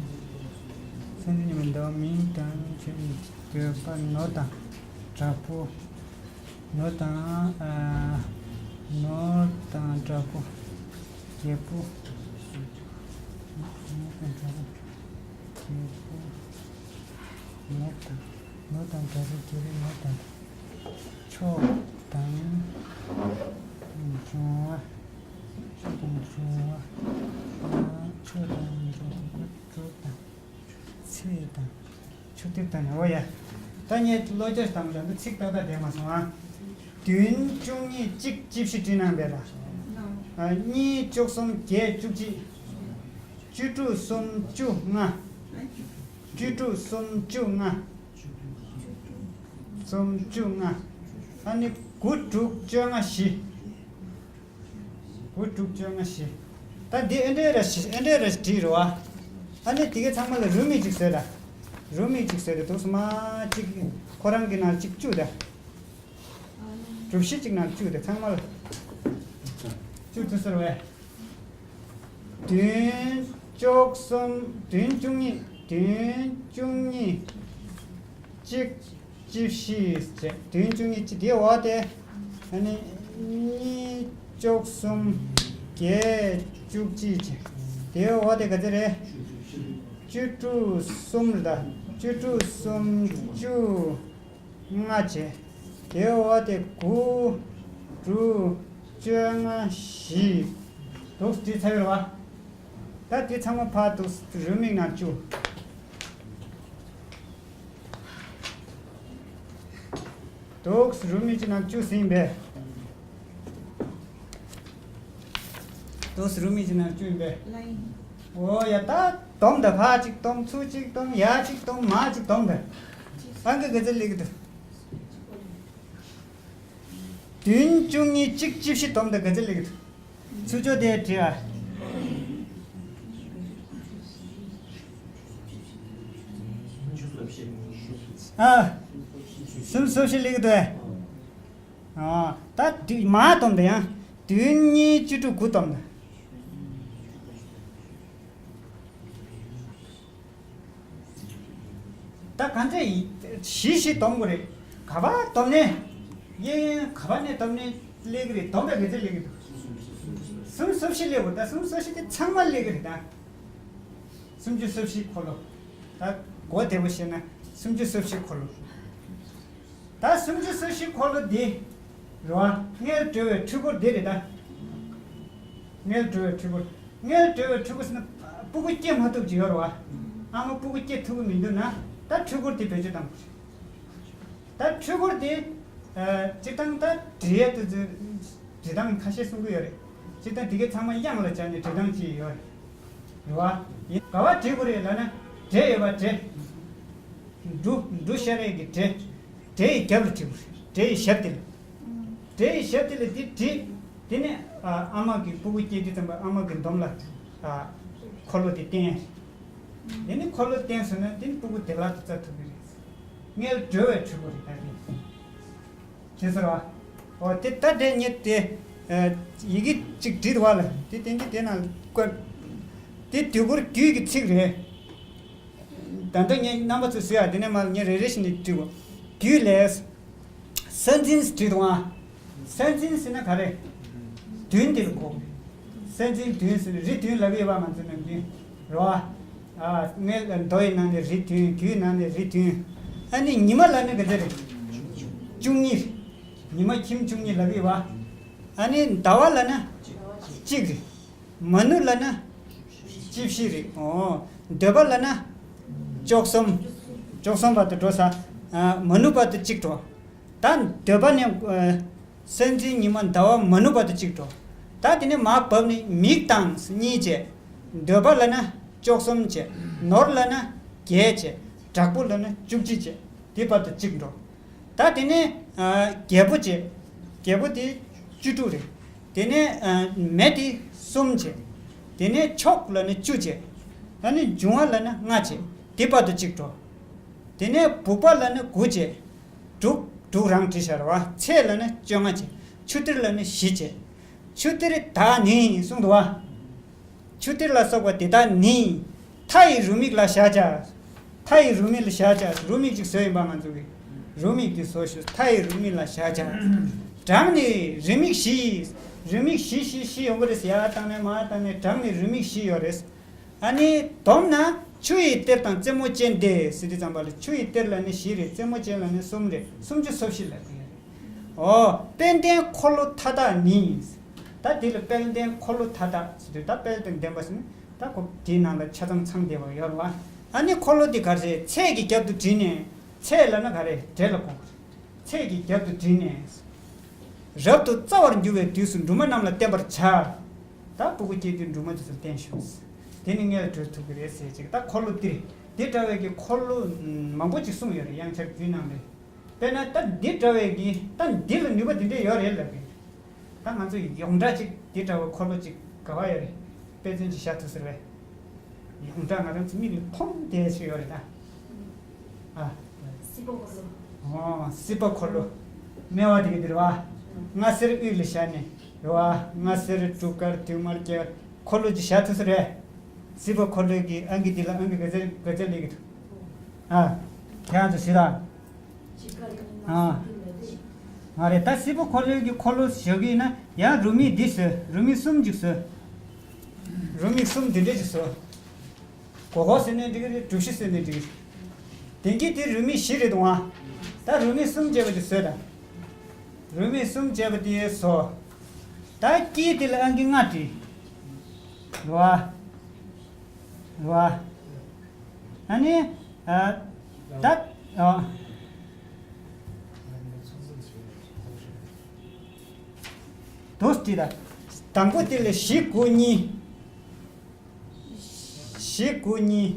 སེམས་ཅན་ཉི་མ་ཟླ་བ་མིག་དང་ཆུ་འདོད་པ་ནོར་དང་དྲག་པོ། ནོར་དང་། ཨ། ནོར་དང་དྲག་པོ། རྒྱལ་པོ། ནོར་དང་དྲག་པོ། རྒྱལ་པོ། ནོར་དང་། ནོར་དང་དྲག་པོ་རྒྱལ་པོ་ནོར་དང་། མཆོག་དང་། འབྱུང་བ། མཆོག་དང་འབྱུང་བ། མཆོག་དང་འབྱུང་བ་དྲུག་དང་། ཚེས་དང་། ཆུ་ཐིགས་དང་ནི་འོ་ཡ། ད་ངས་བློ་རྒྱ་བཏང་ལ་འདི་ཚིག་ཏག་ཏག་བསྡད་མ་སོང་ཨ། བདུན་བཅུ་གཉིས་གཅིག་བཅུ་བཞི་བྲིས་གནང་བས་ལ། ཨ། གཉིས་བཅུ་གསུམ་བརྒྱད་བཅུ་གཅིག་བཅུ་དྲུག་གསུམ་བཅུ་ལྔ། བཅུ་དྲུག་གསུམ་བཅུ་ལྔ། གསུམ་བཅུ་ལྔ། ཨ་ནི་དགུ་དྲུག་བཅོ་ལྔ་བཞི། དགུ་དྲུག་བཅོ་ལྔ་བཞི། ད་འདི་ཨེ་འདྲའི་ར་ཞིག་ཨེ་འདྲའི་ར་ཞིག་བྲིས་རེད་བ། ཨ་ནི་དེ་གའི་ཚང་མ་ལ་རུ་མིག་ཅིག་བཟོས་ད། རུ་མིག་ཅིག་བཟོས་ད་འདུག་སེ་མ་གཅིག་ཁོ་རང་གི་ནང་གཅིག་བཅུག་ད། གྲུ་བཞི་གཅིག་ནང་བཅུག་ད་ཚང་མ་ལ། བཅུག་ཐུབ་ཟེར་བས། བདུན་བཅུ་གསུམ། བདུན་བཅུ་གཉིས། བདུན་བཅུ་གཉིས་གཅིག་བཅུ་བཞི་བྱས། བདུན་བཅུ་གཉིས་གཅིག་དེའི་འོག་དེ། ཨ་ནི་གཉིས་བཅུ་གསུམ་བརྒྱད་བཅུ་གཅིག་བྱས། དེའི་འོག་དེ་ག་ཚོད་རེད། བཅུ་དྲུག་གསུམ་རེད་ད། བཅུ་དྲུག་གསུམ་བཅུ་ལྔ་བྱས། དེའི་འོག་དེ་དགུ་དྲུག་ བཅོ་ལྔ། བཞི། འདུག་སེ་བྲིས་ཚར་ཡོད་རེད་བ། ད་དེ་ཚང་མ་ཕར་འདུག་སེ་རེའུ་མིག་ནང་བཅུག་འདུག་སེ་རེའུ་མིག་ཅིག་ནང་བཅུག་ཟིན་པས། འདུག་སེ་རེའུ་མིག་ཅིག་ནང་བཅུག་ཡིན་པས། འོ་ཡ། ད་སྡོམ་ད། ཕར་གཅིག་སྡོམ། ཚུར་གཅིག་སྡོམ། ཡར་གཅིག་སྡོམ། མར་གཅིག་སྡོམ་ད། ཨང་ཀི་ག་ཚོད་སླེབས་ཀྱི་འདུག་བདུན། བཅུ་གཉིས། གཅིག་བཅུ་བཞི་སྡོམ་ད་ག་ཚོད་སླེབས་ཀྱི་འདུག་ཚུར་ཕྱོགས་དེ་བྲིས་ཨ། ཨ། སུམ་ཅུ་སོ་བཞི་སླེབས་ཀྱི་འདུག་ཨ། ཨ། ད་བདུན། མར་སྡོམ་ད་ཡང་། བདུན་གཉིས་བཅུ་དྲུག་དགུ་སྡོམ་ད། ད་ག་འདྲ་ཡིན། བཞི་བཞི་སྡོམ་དགོས་རེད། ག་པར་སྡོམ་ནས། གཡས་གཡོན་ག་པར་ནས་སྡོམ་ནས་སླེབས་ཀྱི་རེད། སྡོམ་ད་ག་ཚོད་སླེབས་ཀྱི་འདུག་སུམ་ཅུ་སོ་བཞི་སླེབས་དགོས། ད་སུམ་ཅུ་སོ་བཞི་དེ་ཚང་མ་སླེབས་ཀྱི་རེད་ད། སུམ་ཅུ་སོ་བཞི་འཁོར་ལོ། ད་གོ་བདེ་པོ་བཤད་ན་སུམ་ཅུ་སོ་བཞི་འཁོར་ལོ། ད་སུམ་ཅུ་སོ་བཞི་འཁོར་ལོ་འདི་རེད་བ། མངལ་གྲོལ་བའི་འཕྲུལ་འཁོར་འདི་རེད་ད། མངལ་གྲོལ་བའི་འཕྲུལ་འཁོར། མངལ་གྲོལ་བའི་འཕྲུལ་འཁོར་ཟེར་ན་སྤུ་གུ་སྐྱེ་མ་ཐུབ་ཀྱི་ཡོད་རེད་བ། ཨ་མ་སྤུ་གུ་སྐྱེ་ཐུབ་ཀྱི་མི་འདུག་ན། ད་འཕྲུལ་འཁོར་འདི་བེད་སྤྱོད་གཏང་དགོས་རེད། ད་འཕྲུལ་འཁོར་འདི། ཨ། སྤྱིར་བཏང་ད་འབྲི་ཡས་དེ་ཚོའི་འབྲི་སྟངས་ཁ་ཤས་གསུང་གི་ཡོད་རེད། སྤྱིར་བཏང་དེ་གའི་ཚང་མ་དབྱངས་ལ་སྦྱར་ནས་འབྲི་སྟངས་ཅིག་ཡོད་རེད། རེད་བ། ཡིན། ག་པར་འབྲི་དགོས་རེད་ལབ་ན། འབྲས་ཡོད་པ་འབྲས། འབྲུ། འབྲུ་ཤ་རེད་ཀྱི་འབྲས། འབྲས་ཡི་རྒྱབ་ལ་བྲིས་དགོས་རེད། འབྲས་ཡི་ཞབས་དེ་ལ། འབྲས་ཡི་ཞབས་དེ་ལ་འདི་བྲིས། དེ་ནས་ཨ་མ་གི་སྤུ་གུ་སྐྱེས་དུས་ཙམ་པ་ཨ་མ་གི་འདོམ་ལ། ཨ། འཁོར་ལོ་དེ་བསྟན། དེ་ནས་འཁོར་ལོ་བསྟན་སོང་ན་དེ་ནས་སྤུ་གུ་བདེ་བླག་ཏུ་བཙའ་ཐུབ་ཀྱི་རེད། མངལ་གྲོལ་བའི་འཕྲུལ་འཁོར་རེད་ད་དེ། དེ་ཟེར་བ། འོ་དེ་ད་དེ་ཉིད་དེ། ཨ། ཡི་གེ་གཅིག་བྲིས་འདུག་བ་ལ། དེ་བསྟན་གྱི་དེ་ནང་བཀོད། དེ་དུས་འཁོར་རྒྱུད་ཀྱི་ཚིག་རེད། ད་ལྟ་ངས་རྣམ་པ་ཚོ་བཟོས་ཡ། དེ་ནས་མར་ངས་རེ་རེ་བཞིན་ནས་བྲིས་གོ། རྒྱུད་ལས། ས་འཛིན་བྲིས་འདུག་ཨ། ས་འཛིན་ཟེར་ན་ག་རེ། བདུན་དེ་ལ་གོ། ས་འཛིན་བདུན་ཟེར་ན་རི་བདུན་ལབ་ཡོད་པ། ང་ཚོ་ནམ་རྒྱུན་རེད་བ། ཨ། མངལ་མདོ་ཡི་ནང་ནས་རི་བདུན། རྒྱུད་ནང་ནས་རི་བདུན། ཨ་ནི་ཉི་མ་ལབ་ན་ག་ཚོད་རེད། བཅུ་གཉིས། ཉི་མ་ཁྱིམ་བཅུ་གཉིས་ལབ་ཡོད་པ། ཨ་ནི་ཟླ་བ་ལབ་ན་གཅིག་རེད། མ་ནུ་ལབ་ན་བཅུ་བཞི་རེད། འོ། འདོད་པ་ལབ་ན་བཅུ་གསུམ། བཅུ་གསུམ་བར་དུ་འགྲོ་ས། ཨ། མ་ནུ་བར་དུ་གཅིག་འགྲོ། ད་འདོད་པ་ནས། ཨ། སྲན་འཛིན་ཉི་མ་ཟླ་བ་མ་ནུ་བར་དུ་གཅིག་འགྲོ། ད་དེ་ནས་མར་བབས་ནས་མིག་དང་གཉིས་བྱས། འདོད་པ་ལབ་ན་བཅུ་གསུམ་བྱས། ནོར་ལབ་ན་བརྒྱད་བྱས། དྲག་པོ་ལབ་ན་བཅུ་གཅིག་བྱས། དེ་བར་དུ་གཅིག་འགྲོ། ད་དེ་ནས། ཨ། རྒྱལ་པོ་བྱས། རྒྱལ་པོ་དེ་བཅུ་དྲུག་རེད། དེ་ནས། ཨ། མེ་དེ་གསུམ་བྱས། དེ་ནས་མཆོག་ལབ་ན་བཅུ་བྱས། ད་ནི་འབྱུང་བ་ལབ་ན་ལྔ་བྱས། དེ་བར་དུ་གཅིག་འགྲོ། དེ་ནས་བུག་པ་ལབ་ན་དགུ་བྱས། དྲུག་དྲུག་རང་བྲིས་བཞག་རེད་བ། ཚེ་ལབ་ན་བཅོ་ལྔ་བྱས། ཆུ་གཏེར་ལབ་ན་བཞི་བྱས། ཆུ་གཏེར་དག་ནི་གསུངས་འདུག་བ། ཆུ་གཏེར་ལ་སོགས་པ་དེ་དག་ནི། མཐའ་ཡི་རེའུ་མིག་ལ་བཞག་བྱ། མཐའ་ཡི་རེའུ་མིག་ལ་བཞག་བྱ། རེའུ་མིག་ཅིག་བཟོས་ཡིན་པ། ང་ཚོ་གི་རེའུ་མིག་འདི་བཟོ་ཞུ། མཐའ་ཡི་རེའུ་མིག་ལ་བཞག་བྱ། བྲག་ནི་རེའུ་མིག་བཞི། རེའུ་མིག་བཞི་བཞི་བཞི་ཡོང་གི་རེད། ཡར་བཏང་ནས་མར་བཏང་ནས་བྲག་ནི་རེའུ་མིག་བཞི་ཡོད་རེད། ཨ་ནི་བསྡོམས་ན་ཆུ་ཡི་གཏེར་དང་རྩེ་མོ་ཅན་ཏེ་ཟེར་དུས་ཙམ་པ་ལ། ཆུ་ཡི་གཏེར་ལབ་ནི་བཞི་རེད། རྩེ་མོ་ཅན་ལབ་ནི་གསུམ་རེད། སུམ་ཅུ་སོ་བཞི་ལབ་ཀྱི་ཡོད་རེད། འོ། དཔལ་ལྡན་འཁོར་ལོ་མཐའ་དག་ནི། ད་འདི་ལ་དཔལ་ལྡན་འཁོར་ལོ་མཐའ་དག་ཟེར་དུས། ད་དཔལ་དང་ལྡན་པ་ཟེར་ན་ད་ཁོ་དེའི་ནང་ལ་ཆ་ཚང་ཚང་བསྡད་པ་ཡོད་རེད་བ། ཨ་ནི་འཁོར་ལོ་འདི་ག་རེ་རེད། ཚད་ཀྱི་རྒྱབ་ཏུ་བྲིས་ནས། ཚད་ལབ་ན་ག་རེ། འབྲས་ལ་གོ། ཚད་ཀྱི་རྒྱབ་ཏུ་བྲིས་ནས། རབ་ཏུ་བཙའ་བར་འགྱུར་བའི་དུས་སུ་སྦྲུམ་མ་རྣམས་ལ་བསྟན་པར་བྱ། ད་སྤུ་གུ་སྐྱེས་དུས་སྦྲུམ་མ་དེ་ཚོར་བསྟན་ཤོག། དེ་ནི་མངལ་གྲོལ་ཐུབ་ཀྱི་རེད་ཟེར་ཅིག། ད་འཁོར་ལོ་འདིར་འདི་འདྲ་བའི་གི་འཁོར་ལོ་མང་པོ་ཅིག་གསུངས་ཡོད་རེད། དབྱངས་འཆར་རྒྱུད་ནང་ལས། དཔེར་ན་ད་འདི་འདྲ་བའི་གི། ད་འདི་ལ་ནུས་པ་འདི་འདྲ་ཡོད་རེད་ལབ་གི། ད་ང་ཚོ་ཡོངས་གྲགས་ཅིག་འདི་འདྲ་བའི་འཁོར་ལོ་ཅིག་ག་བ་ཡོད་རེད། དཔེ་མཚོན་ཅིག་བཞག་ཐུབ་ཟེར་བས། ཡོངས་གྲགས་ང་རང་ཚོ་མིག་ལ་མཐོང་བསྡད་ཅིག་ཡོད་རེད་ད། ཨ། སྲིད་པ་འཁོར་ལོ། ཨོ། སྲིད་པ་འཁོར་ལོ། སྨེ་བ་དེ་གི་འདིར་བ། སྔ་སེར་དབུས་ལ་བཞག་ནས། རེད་བ། སྔ་སེར་དྲུག་དཀར་བདུན་དམར་རྒྱ། འཁོར་ལོ་ཅིག་བཞག་ཐུབ་ས་རེད། སྲིད་པ་འཁོར་ལོའི་གི་ཨང་ཀི་འདི་ལ་ཨང་ཀི་ག་ཚད་ག་ཚད་སླེབས་ཀྱི་འདུག། ཨ། ཁྱེད་རང་ཚོ་ཞུ་དང་། ཨ། ང་རེད་ད། སྲིད་པ་འཁོར་ལོའི་གི་འཁོར་ལོ་བཞག་གི་ཡིན་ན་ཡང་རེའུ་མིག་འདི་བཟོས། རེའུ་མིག་གསུམ་ཅིག་བཟོས། རེའུ་མིག་གསུམ་འདི་འདྲས་ཅིག་བཟོས། གོ་གོ་ཟེར་ནའི་འགྲིག་གི་རེད། གྲུ་བཞི་ཟེར་ནའི་འགྲིག་གི་རེད། དེང་གི་དེ་རེའུ་མིག་བཞི་རེད་འདུག་ཨ། ད་རེའུ་མིག་གསུམ་བྱས་པ་དེ་བཟོས་དང་། རེའུ་མིག་གསུམ་བྱས་པ་དེ་བཟོ། ད་ ད་ཀྱི་དེ་ལ་ཨང་ཀི་ལྔ་བྲིས། རེད་བ། རེད་བ། ཨ་ནི། ཨ། ད། ཨ། དོ་སྟེ་ད། དང་པོ་དེ་ལ་བཞི་དགུ་གཉིས། བཞི་དགུ་གཉིས།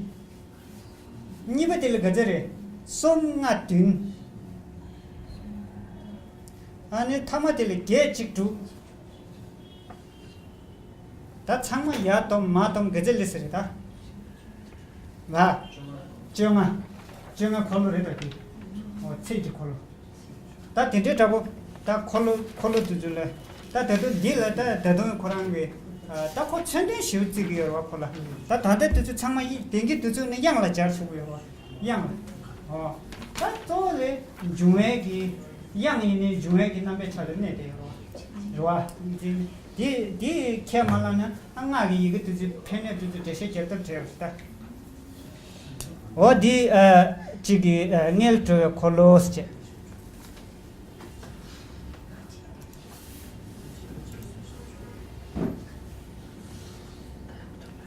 གཉིས་པ་དེ་ལ་ག་ཚོད་རེད། གསུམ་ལྔ་བདུན། ཨ་ནི་ཐ་མ་དེ་ལ་བརྒྱད་གཅིག་དྲུག། ད་ཚང་མ་ཡར་སྡོམ་མར་སྡོམ་ག་ཚོད་སླེབས་ས་རེད་ད། ལ། བཅོ་ལྔ། བཅོ་ལྔ་འཁོར་ལོ་རེད་ད་དེ། ཨོ་ཚེས་ཀྱི་འཁོར་ལོ། ད་དེ་འདྲའི་འདྲ་པོ། ད་འཁོར་ལོ་འཁོར་ལོ་དེ་ཚོ་ལ། ད་ད་དུང་འདི་ལ་ད་ད་དུང་ཁོ་རང་གི། ད་ཁོ་མཚོན་དོན་ཞིབ་བརྩི་གི་ཡོད་རེད་བ་ཁོ་ལ། ད་ད་ལྟ་དེ་ཚོ་ཚང་མ་ཡི་དེང་གི་དུས་ཚོད་ནས་དབྱངས་ལ་སྦྱར་ཆོག་གི་ཡོད་རེད་བ། དབྱངས་ལ། ཨོ། ད་གཙོ་བོ་ལས་འབྱུང་བའི་གི། དབྱངས་ཡིན་ནའི་འབྱུང་བའི་གི་རྣམ་པའི་ཆ་ལ་གནས་བསྡད་ཡོད་རེད་བ། རེད་བ། འདི་འདི་འདི་ཁས་མ་བླངས་ན་ཨ་སྔགས་ཀྱི་ཡི་གེ་དེ་ཚོ་ཕན་གནས་དེ་ཚོ་འགྲེལ་བཤད་རྒྱབ་ཐབས་བྲལ་རེད་ད། འོ་འདི་ཨ་གཅིག་གི་ཨ་མངལ་གྲོལ་བའི་འཁོར་ལོ་ཟེར་བྱས།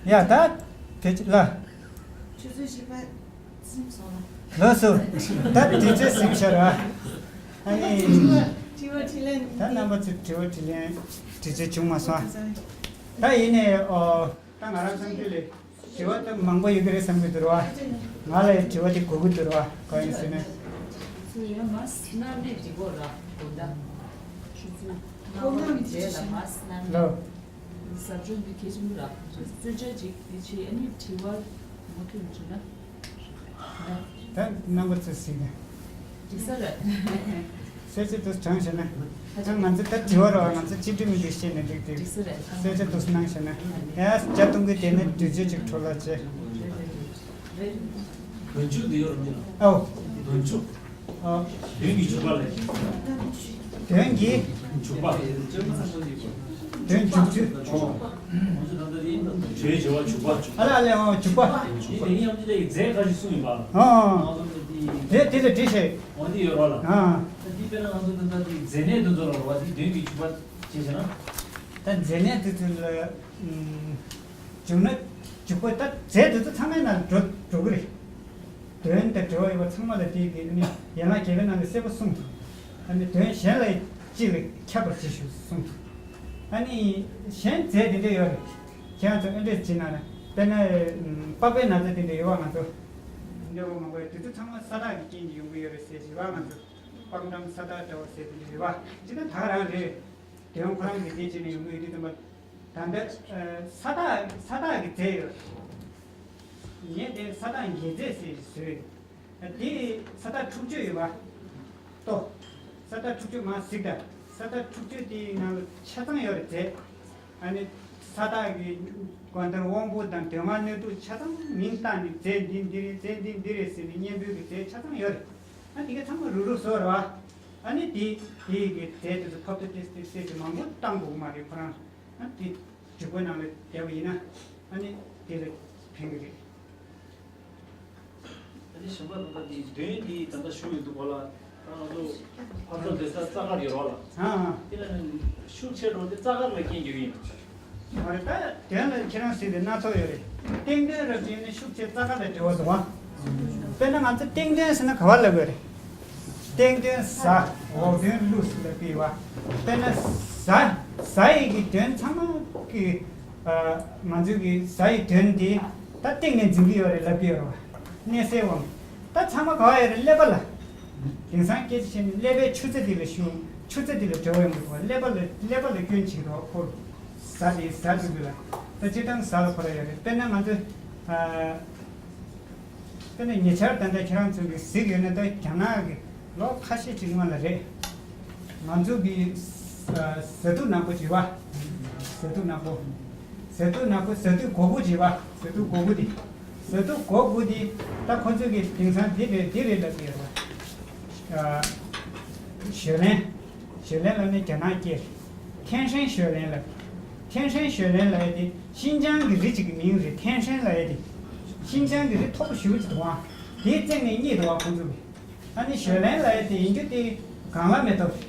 ཡ་ད་དེ་ཅི་ལ། ཆུ་ཚོད་བཞི་པ་ཟིན་སོང་ལ། ལགས་སོ། ད་དུས་ཚོད་ཟིན་ཤར་བ། ཨ་ནི། དྲི་བ་དྲིས་ལན། ད་རྣམ་པ་ཚོས་དྲི་བ་དྲིས་ལན་དུས་ཚོད་བྱུང་མ་སོང་། ད་ཡིན་ནའི་ཨོ། ད་ང་རང་བསམ་ཚུལ་ལས་དྲི་བ་ད་མང་པོ་ཡོད་ཀྱི་རེད་བསམ་གྱི་འདུག་ར་བ། ང་ལ་དྲི་བ་དེ་དགོས་ཀྱི་འདུག་ར་བ། གང་ཡིན་ཟེར་ན། ཚུར་ཡང་མ་སྣར་ནས་འགྲིག་གོ་ར་དགོན་ད། ཆུ་ཚོད་ལྔ་པ་གི་རྗེས་ལ་མ་སྣར་ནས། ལོ། ཟབ་སྦྱོང་འདི་གལ་ཆེན་པོ་ར། རྩོད་བྱ་ཅིག་འདི་བྱེད་ཨ་ནི་དྲི་བ་མུ་མཐུད་བྱུང་ན། ད་རྣམ་པ་ཚོས་གཟིགས་ནས། འགྲིག་ས་རེད། གསལ་བཤད་དུ་དྲངས་བྱས་ན། ད་ང་ཚོ་ད་དྲི་བ་རོ་ང་ཚོ་ཅི་འདྲི་མི་འདྲི་བཤད་ནས་འགྲིག་འདུག་འགྲིག་ས་རེད། གསལ་བཤད་དུ་གནང་བྱས་ན། ཡ་བརྒྱ་སྟོང་གི་དེ་ནས་དུས་ཚོད་ཅིག་འཕྲོ་བརླག་བྱས། རེད་རེད་རེད། དོན་ཆུང་དེ་ཡོད་རེད་མི་ལ། ཨོ། དོན་ཆུང་། ཨོ། དོན་གྱི་འཇུག་པ་ལས། དོན་གྱི། འཇུག་པ། དོན་འཇུག་ཚུལ། ཨོ། དོན་བྱ་བ་འཇུག་པ། ཨ་ལ་ཨ་ལ་ཨོ་འཇུག་པ། འདི་ནི་ཡང་འདི་ལས་རྫས་ཁ་ཅིག་གསུངས་ཡིན་པ། ཨོ། ང་ཚོ་འདི་འདི། དེ་དེ་ལ་འདྲི་ཤེས། འོ་འདི་ཡོད་རོགས་ལ། ཨ། ད་འདི་དཔེར་ན་ང་ཚོ་ད་ལྟ་འདི་རྫས་གནས་དེ་ཚོ་ལ་རོགས་འདི་དོན་གྱི་འཇུག་པ་བྱས་བྱས་ན། ད་རྫས་གནས་དེ་ཚོ་ལ། ཨུམ། འཇུག་ན་འཇུག་པ་ད་རྫས་དེ་ཚོ་ཚང་མའི་ནང་ལ་འགྲོ་འགྲོ་གི་རེད། དོན་དང་འབྲེལ་བ་ཡོད་པ་ཚང་མ་ལ་དེའི་གི་ནི་ཡན་ལག་བརྒྱད་པའི་ནང་ལ་གསལ་པོ་གསུངས་འདུག་ཨ་ནི་དོན་གཞན་ལ་ཅི་ལ་ཁྱབ་པར་བྱེད་ཞུ་གསུངས་འདུག་ཨ་ནི་གཞན་རྫས་དེ་འདྲ་ཡོད་རེད། ཁྱེད་རང་ཚོ་ཨེ་འདྲས་བྱེད་ན་ན་དཔེར་ན། ཨུམ། པགས་པའི་ན་ཚ་དེ་འདྲ་ཡོད་པ་ང་ཚོ། འདྲ་བོ་མང་པོ་ཡོད་དེ་ཚོ་ཚང་མ་ས་ཐག་གི་རྐྱེན་གྱིས་ཡོང་གི་ཡོད་རེད་ཟེར་བཞིན་པ་ང་ཚོ། པགས་འགྲམ་ས་ཐག་འདྲ་བོ་ཟེར་དེ་འདྲ་ཡོད་པ་ཅི་ད་ད་ག་རང་རེད། དོན་ཁོ་རང་གི་རྫས་བྱས་ནས་ཡོང་གི་ཡོད་དུས་ཙམ་པ། ད་ལྟ་ས་ཐག་ས་ཐག་གི་རྫས་ཡོད། ངས་དེ་ས་ཐག་འགྱེད་རྫས་ཟེར་བཟོས། དེ་ས་ཐག་འཁྲུག་སྤྱོད་ཡོད་པ། ལྟོ། ས་ཐག་འཁྲུག་སྤྱོད་མར་གཟིགས་དང་ས་ཐག་འཁྲུག་སྤྱོད་དེའི་ནང་ལ་ཆ་ཚང་ཡོད་རེད་རྫས། ཨ་ནི་ས་ཐག་གི་གོ་འདར་དབང་པོ་དང་དོན་ལྔ་སྣོད་དྲུག་ཆ་ཚང་མིང་བཏགས་ནས་རྫས་འདི་འདི་རེད་རྫས་འདི་འདི་རེད་ཟེར་ནས་གཉེན་པོའི་གི་རྫས་ཆ་ཚང་ཡོད་རེད། ཨ་དེ་ག་ཚང་མ་རུག་རུག་བཟོ་རེད་བ། ཨ་ནི་དེ་དེ་གི་རྫས་དེ་ཚོ་ཕབ་ཏུ་ཏེ་ཏེ་ཏེ་ཏེ་མང་པོ་བཏང་དགོས་མ་རེད་ཁོ་རང་། ཨ་དེ་འཇུག་པའི་ནང་ལ་བསྡད་པ་ཡིན་ན་ཨ་ནི་དེ་ལ་ཕན་གི་རེད། ཨ་ནི་གཞན་པ་ད་ལྟ་དེ་དོན་དེ་ད་ལྟ་ཞུ་ཡོད་འདུག་གོ་ལ། ད་ང་ཚོ་ཕར་ཚུར་སྡོད་ས་རྩ་དཀར་ཡོད་རོགས་ལ། ཨ་ཨ། དེ་ལ་ནི་ཤུགས་ཆེ་འགྲོ་དེ་རྩ་དཀར་ལ་རྐྱེན་གྱིས་ཡིན། མ་རེད་ད་དོན་ལ་ཁྱེད་རང་ཟེར་དེ་སྣ་ཚོགས་ཡོད་རེད། སྟེང་དོན་རབ་ཅིག་ནི་ཤུགས་ཆེ་རྩ་དཀར་ལ་འབྲེལ་བ་འདུག་བ། དཔེར་ན་ང་ཚོ་སྟེང་དོན་ཟེར་ན་ག་བ་ལབ་དགོས་རེད། སྟེང་དོན་ཟ། འོག་དོན་ཀླུ་ཟེར་ལབ་ཀྱི་ཡོད་བ། དཔེར་ན་ཟ། ཟ་ཡི་གི་དོན་ཚང་མ་གི། ཨ། ང་ཚོའི་གི་ཟ་ཡི་དོན་དེ་ད་སྟེང་ནས་འཛིན་གྱི་ཡོད་རེད་ལབ་ཀྱི་ཡོད་རེད་བ། གནས་སའི་དབང་། ད་ཚང་མ་ག་བ་ཡོད་རེད་ཀླད་པ་ལ། དེང་སང་སྐད་ཆ་བཤད་ན་ཀླད་པའི་ཆུ་ཚད་དེ་ལ་ཞུ། ཆུ་ཚད་དེ་ལ་འབྲེལ་བ་ཡོང་གི་འདུག་བ། ཀླད་པ་ལ་ཀླད་པ་ལ་སྐྱོན་བྱེད་ཀྱི་འདུག་བ་ཁོ། ཟ་དེ་ཟ་དགོས་ཀྱི་ལ། ད་སྤྱིར་བཏང་ཟ་ལ་ཁོ་ར་ཡོད་རེད་དཔེར་ན་ང་ཚོ། ཨ། དེ་ནས་ཉེ་ཆར་ད་ལྟ་ཁྱེད་རང་ཚོ་གིས་གཟིགས་ཡོད་ན་ད་རྒྱ་ནག་གི་ལོ་ཁ་ཤས་ཅིག་སྔོན་ལ་རེད། ང་ཚོ་གི་ཟ་ཟ་ཐུག་ནག་པོ་བྱེད་པ། ཟ་ཐུག་ནག་པོ། ཟ་ཐུག་ནག་པོ་ཟ་ཐུག་གོ་གུ་བྱེད་པ། ཟ་ཐུག་གོ་གུ་དེ། ཟ་ཐུག་གོ་གུ་དེ་ད་ཁོ་ཚོ་གི་དེང་སང་འདི་རེད་འདི་རེད་ལབ་ཀྱི་ཡོད་པ། ཨ། ཞོ་ལན། ཞོ་ལན་ལབ་ནི་རྒྱ་ནག་སྐད་རེད། ཐེན་ཧྲན་ཞོ་ལན་ལབ། ཐེན་ཧྲན་ཞོ་ལན་ལབ་ཡ་དེ་ཤིན་ཅང་གི་རི་གཅིག་གི་མིང་རེད། ཐེན་ཧྲན་ལབ་ཡ་དེ། ཤིན་ཅང་གི་རི་མཐོ་པོ་ཞེ་པོ་ཅིག་འདུག་ཨང་། དེའི་རྩེ་ནས་རྙེད་འདུག་ཨང་ཁོང་ཚོ་གིས། ཨ་ནི་ཞོ་ལན་ལབ་ཡ་དེ་ཡིན་རྒྱུ་དེ་གངས་ལ་མེ་ཏོག་རེད།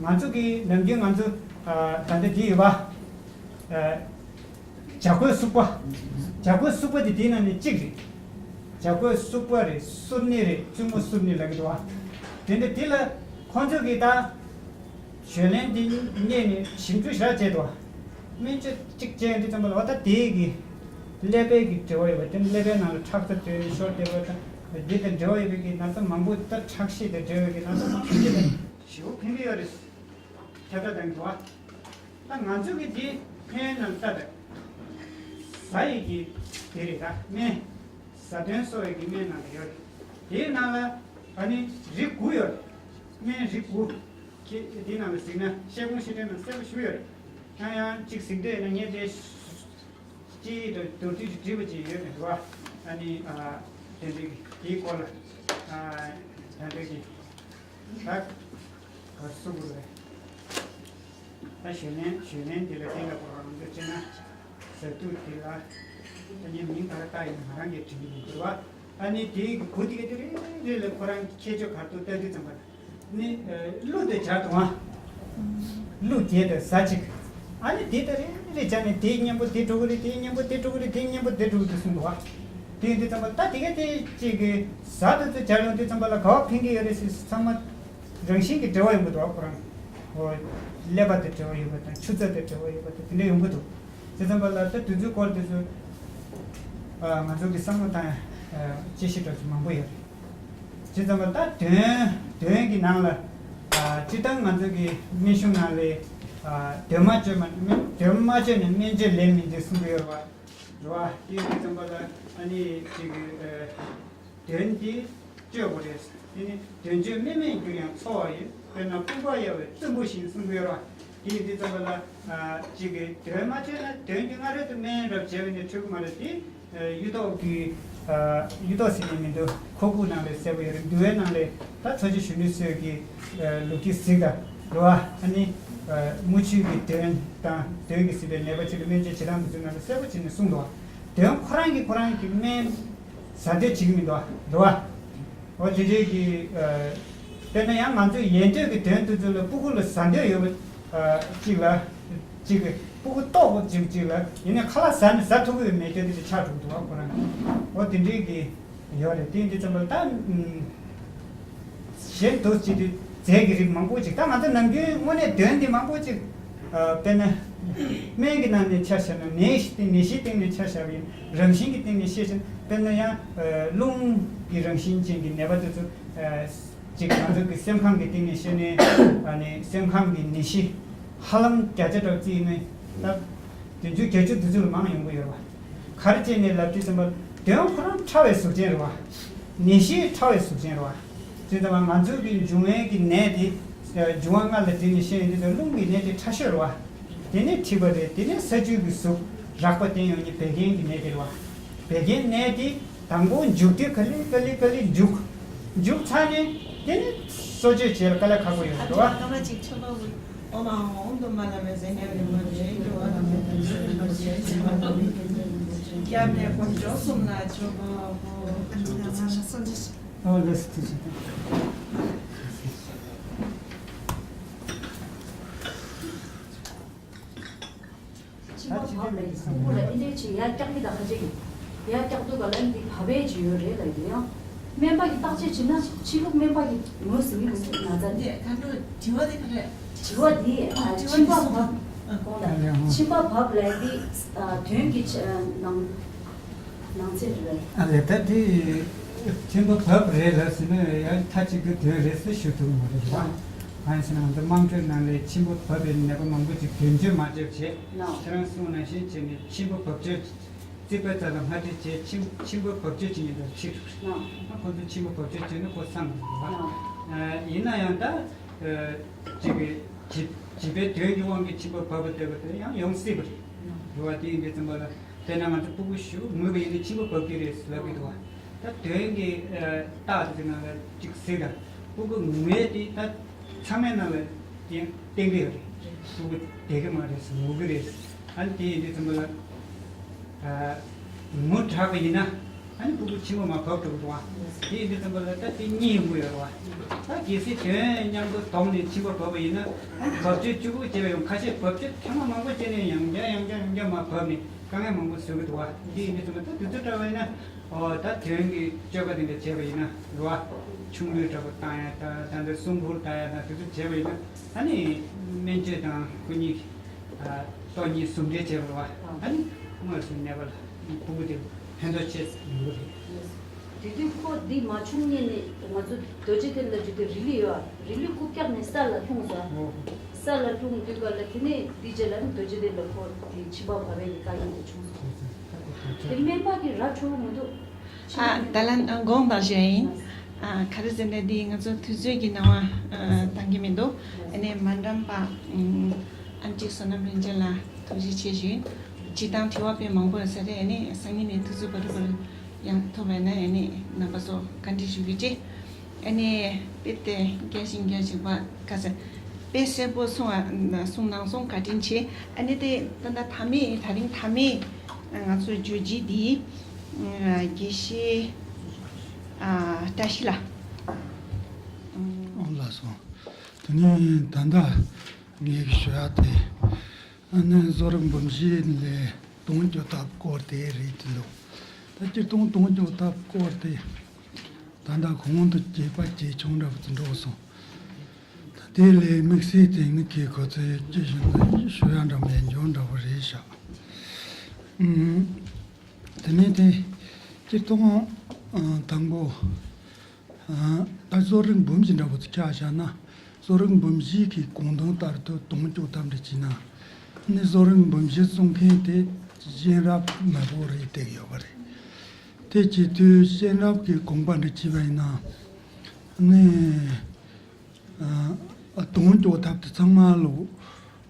ང་ཚོ་གིས་ནམ་རྒྱུན་ང་ཚོ་ ད་ལྟ་དེ་ཡོད་པ། བྱ་རྒོད་སུག་པ། བྱ་རྒོད་སུག་པ་དེ་དེའི་ནང་ནས་གཅིག་རེད། བྱ་རྒོད་སུག་པ་རེད། སུར་ནི་རེད། བཙུན་མོ་སུར་ནི་ལབ་ཀྱི་འདུག་བ། དེ་འདྲ་དེ་ལ་ཁོང་ཚོས་ཀྱིས་ད་ཞོ་ལན་དེ་རྙེད་ནས་ཞིབ་འཇུག་ཞེ་དྲག་བྱས་འདུག་བ། སྨན་བཅོས་གཅིག་བྱས་ཡོང་དུས་ཙམ་པ་ལ་འོ་ད་དེའི་གི་ཀླད་པའི་གི་འབྲེལ་བ་ཡོད་པ་དེ། ཀླད་པའི་ནང་ལ་ཁྲག་རྩ་དེ་ཤོར་བསྡད་པ་དང་འདི་དང་འབྲེལ་བ་ཡོད་པའི་གི་ན་ཚ་མང་པོ། ད་ཁྲག་ཤེད་དང་འབྲེལ་བའི་གི་ན་ཚ་མང་པོ་ཕན་གྱི་རེད། ཞེ་པོ་ཕན་གྱི་ཡོད་རེད། ཁྱབ་བསྒྲགས་གཏང་གི་འདུག་བ། ད་ང་ཚོ་གི་འདི་སྨན་ནང་ལྟ་དང་། ཟ་ཡི་གི་དེ་རེད། ད་སྨན་ཟ་དོན་གསོ་ཡི་གི་སྨན་ནང་ལ་ཡོད་རེད། དེའི་ནང་ལ་ཨ་ནི་རིགས་དགུ་ཡོད་རེད། སྨན་རིགས་དགུ། ཁྱེད་དེའི་ནང་ལ་གཟིགས་ན་བཤད་ཁུངས་བཤད་གྲྭའི་ནང་གསལ་པོ་ཞུ་ཡོད་རེད། ཡང་ཡང་གཅིག་གཟིགས་འདོད་ན་ངས་དེ་གཅིག་དང་མདོར་བསྡུས་ཀྱིས་བྲིས་པ་ཅིག་ཡོད་མི་འདུག་བ། ཨ་ནི་ཨ་དེ་འདྲའི་གི་དེའི་སྐོར་ལ་ཨ་ད་འདྲའི་གི་ད་ག་སུ་གུ་རེད། ད་ཞོ་ལན་ཞོ་ལན་འདི་ལ་གཏན་ལ་ཕོག་རང་ཚོ་བྱས་ན་ཟ་དུས་དེ་ལ་ད་ངས་མིང་ག་རེ་བཏགས་ཡིན་ང་རང་གིས་དྲན་གྱི་མི་འདུག་བ། ཨ་ནི་དེའི་གི་བུ་དེ་ག་དེ་རེ་རེ་ལ་ཁོ་རང་གི་ཁྱད་ཆོས་ག་རེ་འདུག་ལྟ་དུས་ཙམ་པ་ལ། ནི་ཨ་གླུ་དེ་སྦྱར་འདུག་ཨ། གླུ་རྒྱས་དང་ཟ་ཅིག་ཨ་ནི་དེ་ལྟ་རེ་རེ་སྦྱར་ནས་དེའི་གཉེན་པོ་དེ་འགྲོ་གི་རེད། དེའི་གཉེན་པོ་དེ་འགྲོ་གི་རེད། དེའི་གཉེན་པོ་དེ་འགྲོ་གི་རེད་གསུངས་འདུག་ཨ། དེ་ཡིན་དུས་ཙམ་པ་ད་དེ་ག་དེ་ཅིག་གི་ཟ་དུས་ཚོད་སྦྱར་ཡོང་དུས་ཙམ་པ་ལ་ག་བ་ཕན་གི་ཡོད་རེད་ཟེར། ཚང་མ་རང་བཞིན་གྱི་འབྲེལ་བ་ཡོང་གི་འདུག་ཨ། ཁོ་རང་ཨོ་ཀླད་པ་དང་འབྲེལ་བ་ཡོད་པ་དང་ཆུ་རྩ་དང་འབྲེལ་བ་ཡོད་པ་དང་དེ་འདྲ་ཡོང་གི་འདུག་དེ་ཙམ་པ་ལ་ད་དུས་ཚོད་སྐོར་དེ་ཚོ་ཨ་ང་ཚོ་གི་བསམ་བློ་བཏང་ཡ་ཨ་དཔྱད་ཞིབ་འདྲ་ཚོ་མང་པོ་ཡོད་རེད། དེ་ཙམ་པ་ད་དོན་དོན་གྱི་ནང་ལ་ཨ་སྤྱིར་བཏང་ང་ཚོ་གི་སྨན་གཞུང་ནང་ལས་ཨ་དོན་མ་བཅོས་མ་དོན་མ་བཅོས་ནས་སྨན་བཅོས་ལན་མི་འདེབས་གསུང་གི་ཡོད་རེད་བ། རེད་བ། དེ་ཡིན་དུས་ཙམ་པ་ལ་ཨ་ནི་ཅིག་གི་ཨ་དོན་འདི་བཅོས་དགོས་རེད། དེ་ནི་དོན་བཅོས་སྨན་མེད་འགྱུར་ཡང་འཚོ་བ་ཡི། དཔེར་ན་སྤུངས་པ་གཡོ་བའི་བཙན་པོ་བཞིན་གསུང་གི་ཡོད་རེད་བ། དེ་ཡིན་དུས་ཙམ་པ་ལ་ཨ་ཅིག་གི་དོན་མ་བཅོས་ན་དོན་གྱི་སྔ་རོལ་དུ་སྨན་རབ་བྱས་པ་ནི་འཕྲོད་ཀྱི་མ་རེད་དེ། ཨ་གཡུ་ཐོག་གི་ཨ་གཡུ་ཐོག་ཟེར་ནས་མི་འདུག་ཁོག་པའི་ནང་ལ་གསལ་པོ་ཡོད་རེད། འདུལ་བའི་ནང་ལ་ད་འཚོ་བྱེད་གཞོན་ནུ་གསོས་ཀྱི་ཨ་ལུག་ཁྱི་གཟིག་དང་རེད་བ། ཨ་ནི་ཨ་དངུལ་ཆུའི་གི་དོན་དང་དོན་གྱིས་གཟིགས་པའི་ནད་པ་ཅིག་ལ་སྨན་བཅོས་བྱེད་སྟངས་དེ་ཚོའི་ནང་ལ་གསལ་པོ་བྱས་ནས་གསུངས་འདུག་བ། དོན་ཁོ་རང་གིས་ཁོ་རང་གི་སྨན་ཟ་འདོད་བྱེད་ཀྱི་མི་འདུག་བ། རེད་བ། འོ་དེ་འདྲའི་གི་ཨ་དཔེར་ན་ཡང་ང་ཚོས་ཡལ་འདོད་ཀྱི་དོན་དེ་ཚོ་ལ་སྤུ་གུ་ལ་ཟ་འདོད་ཡོད་པ་ཨ་གཅིག་ལ། གཅིག་གི་སྤུ་གུ་ལྟོགས་པ་གཅིག་གཅིག་ལ་ཡིན་ནའི་ཁ་ལག་ཟ་ནས་ཟ་ཐུབ་ཀྱི་མེད་དུས་དེ་ཆགས་འགྲོ་གི་འདུག་བ་ཁོ་རང་གི། འོ་དེ་འདྲའི་གི་ཡོད་རེད། དེ་འདི་ཙམ་པ་ལ་ད་ཨུམ་གཞན་དུ་ཅི་སྟེ་རྫས་ཀྱི་རིགས་མང་པོ་ཅིག་ད་ང་ཚོ་ནམ་རྒྱུན་དངོས་གནས་དོན་འདི་མང་པོ་ཅིག་ཨ་དཔེར་ན་སྨན་གྱི་ནང་ནས་ཆ་བཞག་ན་ནད་གཞི་སྟེང་ནས་ཆ་བཞག་པ་ཡིན། རང་བཞིན་གྱི་སྟེང་ནས་བཤད་ཕྱིན་དཔེར་ན་ཡང་ཨ་རླུང་གི་རང་བཞིན་ཅན་གྱི་ནད་པ་དེ་ཚོ་ཨ་ཅིག་ང་ཚོ་གི་སེམས་ཁམས་ཀྱི་སྟེང་ནས་བཤད་ནས་ཨ་ནི་སེམས་ཁམས་ཀྱི་ནད་གཞི་ཧ་ལམ་བརྒྱ་ཆ་བརྒྱ་བརྩིས་ན་ད་བདུན་ཅུ་བརྒྱད་ཅུ་དེ་ཚོ་ལ་མང་ཡོང་གི་ཡོད་རེད་བ། ག་རེ་བྱས་ནས་ལབ་དུས་ཙམ་པ་དོན་ཁོ་རང་ཕྲ་བའི་གཟུགས་ཅན་རེད་བ། ནད་གཞི་ཕྲ་བའི་གཟུགས་ཅན་རེད་བ། དེ་ཙམ་པ་ང་ཚོ་གི་འབྱུང་བའི་གི་ནད་དེ་འབྱུང་བ་ལྔ་ལ་བརྟེན་ནས་བཤད་ཡོང་དུས་ཙམ་རླུང་གི་ནད་དེ་ཕྲ་ཤོས་རེད་བ། དེ་ནས་མཁྲིས་པ་རེད། དེ་ནས་ས་བཅུད་ཀྱི་གཟུགས་རགས་པ་བསྟེན་ཡོང་ནས་བད་ཀན་གྱི་ནད་དེ་རེད་བ། བད་ཀན་ནད་དེ་དང་པོ་མཇུག་དེ་ག་ལེ་ག་ལེ་ག་ལེ་མཇུག་མཇུག་ཚར་ནས་དེ་ནས་གསོ་བཅོས་བྱེད་ལ་དཀའ་ལས་ཁག་པོ་ཡོད་རེད་བ། ཨོ་མ་འོང་དུ་མ་ལ་མེ་ཟེ་ཉ་རེ་མ་རེ་ཡོ་ཨ་ལ་མེ་ཏ་ཤེ་རེ་མ་རེ་ཤེ་མ་རེ་མེ་ཏ་ཤེ། ཡ་མེ་ཀོ་ཅོ་སུམ་ལ་ཅོ་གོ་གོ། ཨོ་ལེ་སི་ཏི་ཤི་ཏ། ཕྱིན་པ་བབས་ལ་ཡི་སྤུ་གུ་ལ་འདི་འདྲའི་ཆེ་ཡར་བཀྱག་གི་དང་ཁ་ཅིག་ཡར་བཀྱག་དུས་ག་ལ་འདི་བབས་པའི་ཅིག་ཡོད་རེད་ལ་ཡིན་ཡང་། སྨན་པ་གིས་བརྟག་དཔྱད་བྱས་ན་ཕྱི་ལུགས་སྨན་པ་གིས་ངོས་ཟིན་གྱི་མི་འདུག་ན་ཚ་འདི། འདི་ད་འགྲོ་དྲི་བ་འདི་ག་རེ། དྲི་བ་འདི་ཨ་དྲི་བ་ཕྱིན་པ་འདི་བབས་ཨ་གོང་ལ་ཕྱིན་པ་བབས་ལ་འདི་ཨ་དོན་གྱི་ཆ་ནང་ནང་ཚན་རེད། ཨ་ལས་ད་འདི་ཕྱིན་པ་བབས་རེད་ལ་ཟེར་ན་ཡང་མཐའ་གཅིག་ཏུ་དོན་རེད་ཟེར་ཞུ་ཐུབ་མ་རེད་བ། གང་ཡིན་ཟེར་ན་ང་ཚོ་དམངས་ཁྲོད་ནང་ལས་ཕྱིན་པ་བབས་པའི་ནད་པ་མང་པོ་ཅིག་དོན་བཅོས་མ་བྱས་བྱས་ཁྱེད་རང་གསུངས་ནང་བཞིན་བྱས་ནས་ཕྱིན་པ་བབས་བཅོས། རྩིག་པའི་རྩ་ལ་སྔ་དྲི་བྱས་ཕྱིན་ཕྱིན་པ་བབས་བཅོས་བྱེད་མཁན་དང་ཕྱིར། ཁོ་ཚོ་ཕྱིན་པ་བབས་བཅོས་བྱས་ན་ཁོ་སངས་འགྲོ་བ། ཡིན་ན་ཡང་ད་ཅིག་གི་བྱིས་བྱིས་པའི་དོན་གྱི་དབང་གིས་ཕྱིན་པ་བབས་པ་བསྡད་པ་དེ་ཡང་ཡོང་སྲིད་པ་རེད། རེད་བ། དེ་ཡིན་དུས་ཙམ་པ་ལ་དཔེར་ན་ང་ཚོ་སྤུ་གུ་ཞིག་ངུས་པ་ཡིན་ན་ཕྱིན་པ་བབས་ཀྱི་རེད་ལབ་ཀྱི་འདུག་བ། ད་དོན་གྱི་རྟགས་དེ་ཚོའི་ནང་ལ་ཅིག་གཟིགས་དང་སྤུ་གུ་ངུས་དེ་ད། ཚང་མའི་ནང་ལ་ཡང་བསྟན་གྱི་ཡོད་རེད། སྤུ་གུ་བསྡད་ཀྱི་མ་རེད་ཟེར་ངུ་གི་རེད་ཟེར། ཨ་ནི་དེ་ཡིན་དུས་ཙམ་པ་ལ་ཨ་ངུ་དྲགས་པ་ཡིན་ན་ ཨ་ནི་སྤུ་གུ་ཆེན་པོ་མར་བབས་འགྲོ་གི་འདུག་བ། དེ་ཡིན་དུས་ཙམ་པ་ལ་ད་དེ་གཉིད་ཡོང་གི་ཡོད་རེད་བ། ད་གལ་སྲིད་དོན་མཉམ་དུ་དོགས་ནས་ཆེན་པོ་བབས་པ་ཡིན་ན། ཨ་ནི་བབས་ཚོད་གཅིག་པུ་བྱས་པ་ཡང་ཁ་ཤས་བབས་ཚོད་ཐེངས་མ་མང་པོ་བྱས་ནས་ཡང་བསྐྱར་ཡང་བསྐྱར་ཡང་བསྐྱར་མར་བབས་ནས་དཀའ་ངལ་མང་པོ་བཟོ་གི་འདུག་བ། དེ་ཡིན་དུས་ཙམ་པ་ད་དུས་ཚོད་འདྲ་བ་ཡིན་ན། ཨོ་ད་དོན་གྱི་སྤྱོད་པ་དེ་འདྲ་བྱས་པ་ཡིན་ན་རེད་བ། ཆུང་དུས་འདྲ་པོ་བཏང་ཡ། ད་ད་ལྟ་གསུང་འབུར་བཏང་ཡ་དང་དེ་ཚོ་བྱས་པ་ཡིན་ན། ཨ་ནི་སྨན་བཅོས་དང་སྐུ་ཉིད། ཨ་ལྟོ་གཉིས་ཟུང་འབྲེལ་བྱས་པ་རེད་བ། ཨ་ནི་དངོས་སུ་ནད་པ་ལ་སྤུ་གུ་དེ་ཕན་ཐོགས་ཆེ་ཡོང་གི་རེད། དེ་དུས་ཁོ་འདི་མ་བྱུང་སྔོན་ནས་ང་ཚོ་རྡོ་རྗེ་གདན་ལ་འཇུག་དུས་རི་ལི་ཡོད་ཨ། རི་ལི་རྐུབ་བཀྱག་ནས་ས་ལ་ལྷུང་སོང་ཨ། ཨོ་ཧོ། ས་ལ་ལྷུང་དུས་ག་ལ་དེ་ནས་འདི་རྗེས་ལ་ནི་རྡོ་རྗེ་གདན་ལ་ཁོ་དེ་ཕྱི་པགས་བབས་པའི་དཀའ་ངལ་དེ་བྱུང་སོང་། དེ་སྨན་པ་གི་ར་འཕྲོད་མི་འདུག་ཨ། ད་ལན་ཨ་དགོངས་དག་ཞུ་ཡ་ཡིན། ཨ་ག་རེ་ཟེར་ན་འདི་ང་ཚོ་དུས་ཚོད་ཀྱི་ནང་བ་ཨ་འདང་གི་མི་འདུག་ཨ་ནི་མ་འགྲམ་པ་ཨམ་ཨན་ཅི་བསོད་ནམས་རིན་ཆེན་ལ་ཐུགས་རྗེ་ཆེ་ཞུ་ཡིན། སྤྱིར་བཏང་དྲི་བ་དཔེ་མང་པོ་ཡོད་ས་རེད། ཨ་ནི་སང་ཉིན་ནས་དུས་ཚོད་བར་བར་ཡང་ཐོབ་པ་ཡིན་ན། ཨ་ནི་རྣམ་པ་ཚོ་བཀའ་འདྲི་ཞུ་གི་ཅེ། ཨ་ནི་དཔེ་དེ་རྒྱ་ཞིང་རྒྱ་ཞིག་པ་ག་ཚ་དཔེ་གསལ་པོ་གསུང་བ་གསུང་གནང་སོང་། བཀའ་དྲིན་ཆེ། ཨ་ནི་དེ་ད་ལྟ་མཐའ་མའི་ད་རིང་མཐའ་མའི་ང་ཚོའི་བརྗོད་གཞི་འདི་དགེ་བཤེས་ཨ་བཀྲ་ཤིས་ལགས། ཨོ་ལགས་སོ། དེ་ནས་ད་ལྟ་ངས་ཞུ་ཡ་དེ། ཨ་ནི་གསོ་རིག་འབུམ་བཞི་ལས་དོན་བསྐྱོད་ཐབས་སྐོར་དེ་རེད་དེ་འདུག་ད་སྤྱིར་བཏང་དོན་བསྐྱོད་ཐབས་སྐོར་དེ་ད་ལྟ་གོང་དུ་གྱེས་པ་གྱེས་ཆུང་འདྲ་བོ་ཅིག་འགྲོ་སོང་། ད་དེ་ལས་དམིགས་བསལ་དེ་ནི་ཁྱེད་ཁོ་ཚོས་ཅི་བཞིན་དུ་ཞུ་ཡ་འདྲ་མེད་འཇོན་འདྲ་བོ་རེད་ཤག་ཨུམ། དེ་ནས་དེ་སྤྱིར་བཏང་ཨ་དང་པོ། ཨ་ད་གསོ་རིག་འབུམ་བཞི་འདྲ་བོ་ཅིག་ཆ་བཞག་ན། གསོ་རིག་འབུམ་བཞི་གི་དགོངས་དོན་ལྟར་དུ་དོན་བསྐྱོད་ཐབས་འདྲ་བྱས་ན། ནི་གསོ་རིག་འབུམ་བཞི་གསུང་མཁན་དེ་གཞན་རབས་མང་པོ་རེད་བསྡད་ཡོད་པ་རེད། དེ་བྱེད་དུས་གཞན་རབས་ཀྱི་དགོངས་པ་འདྲ་བྱས་པ་ཡིན་ན། ནི་ཨ་དོན་བསྐྱོད་ཐབས་དེ་ཚང་མ་ལོ་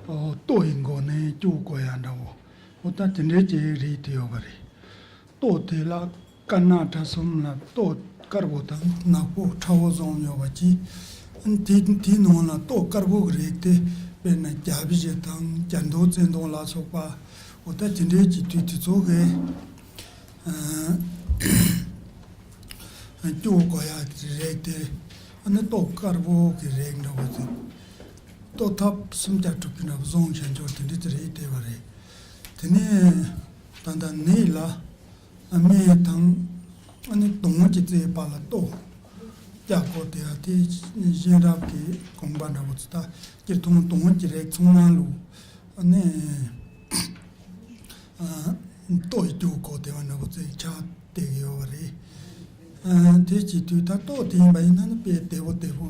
ཨ་ལྟོ་ཡི་སྒོ་ནས་བསྐྱོད་དགོས་ཡ་འདྲ་བོ། འོ་ད་དེ་འདྲའི་ཅིག་རེད་བསྡད་ཡོད་པ་རེད། ལྟོ་དེ་ལ་དཀར་ནག་ཁྲ་གསུམ་ལ་ལྟོ་དཀར་པོ་དང་ནག་པོ་ཁྲ་བོ་གསུམ་ཡོད་པ་ཅིག་དེ་དེའི་ནང་ལ་ལྟོ་དཀར་པོ་གི་རིགས་དེ་དཔེར་ན་རྒྱ་བཞི་དང་རྒྱ་མདོག་བཙན་མདོག་ལ་སོགས་པ། འོ་ད་དེ་འདྲའི་ཅིག་དུས་དེ་ཚོ་གི་སྐྱོ་གོ་ཡ་རེད་དེ། ཨ་ནི་ལྟོ་དཀར་པོ་གི་རིགས་འདྲ་བོ་ཅིག་ལྟོ་ཐབས་སུམ་བརྒྱ་དྲུག་ཅུ་འདྲ་བོ་བཟང་ཞན་ཆོག་དེ་འདྲ་ཅིག་རེད་བསྡད་པ་རེད། དེ་ནས་ད་ལྟ་ནད་ལ་སྨན་དང་ཨ་ནི་དོན་གྱི་རྩོད་པ་ལ་ལྟོ་རྒྱག་དགོས་དེ་ཡ་དེ་གཞན་རབས་ཀྱི་དགོངས་པ་འདྲ་བོ་ཅིག་ད་སྤྱིར་བཏང་དོན་གྱི་རིགས་ཚང་མ་ལོ་ཨ་ནི། ལྟོ་ཡི་རྒྱུ་གོ་དེ་བ་འདྲ་བོ་ཅིག་ཆགས་བསྡད་ཀྱི་ཡོད་པ་རེད། དེ་བྱེད་དུས་ད་ལྟོ་དེ་ཡིན་པ་ཡིན་ན་ནི་དཔེ་བདེ་པོ་བདེ་པོ་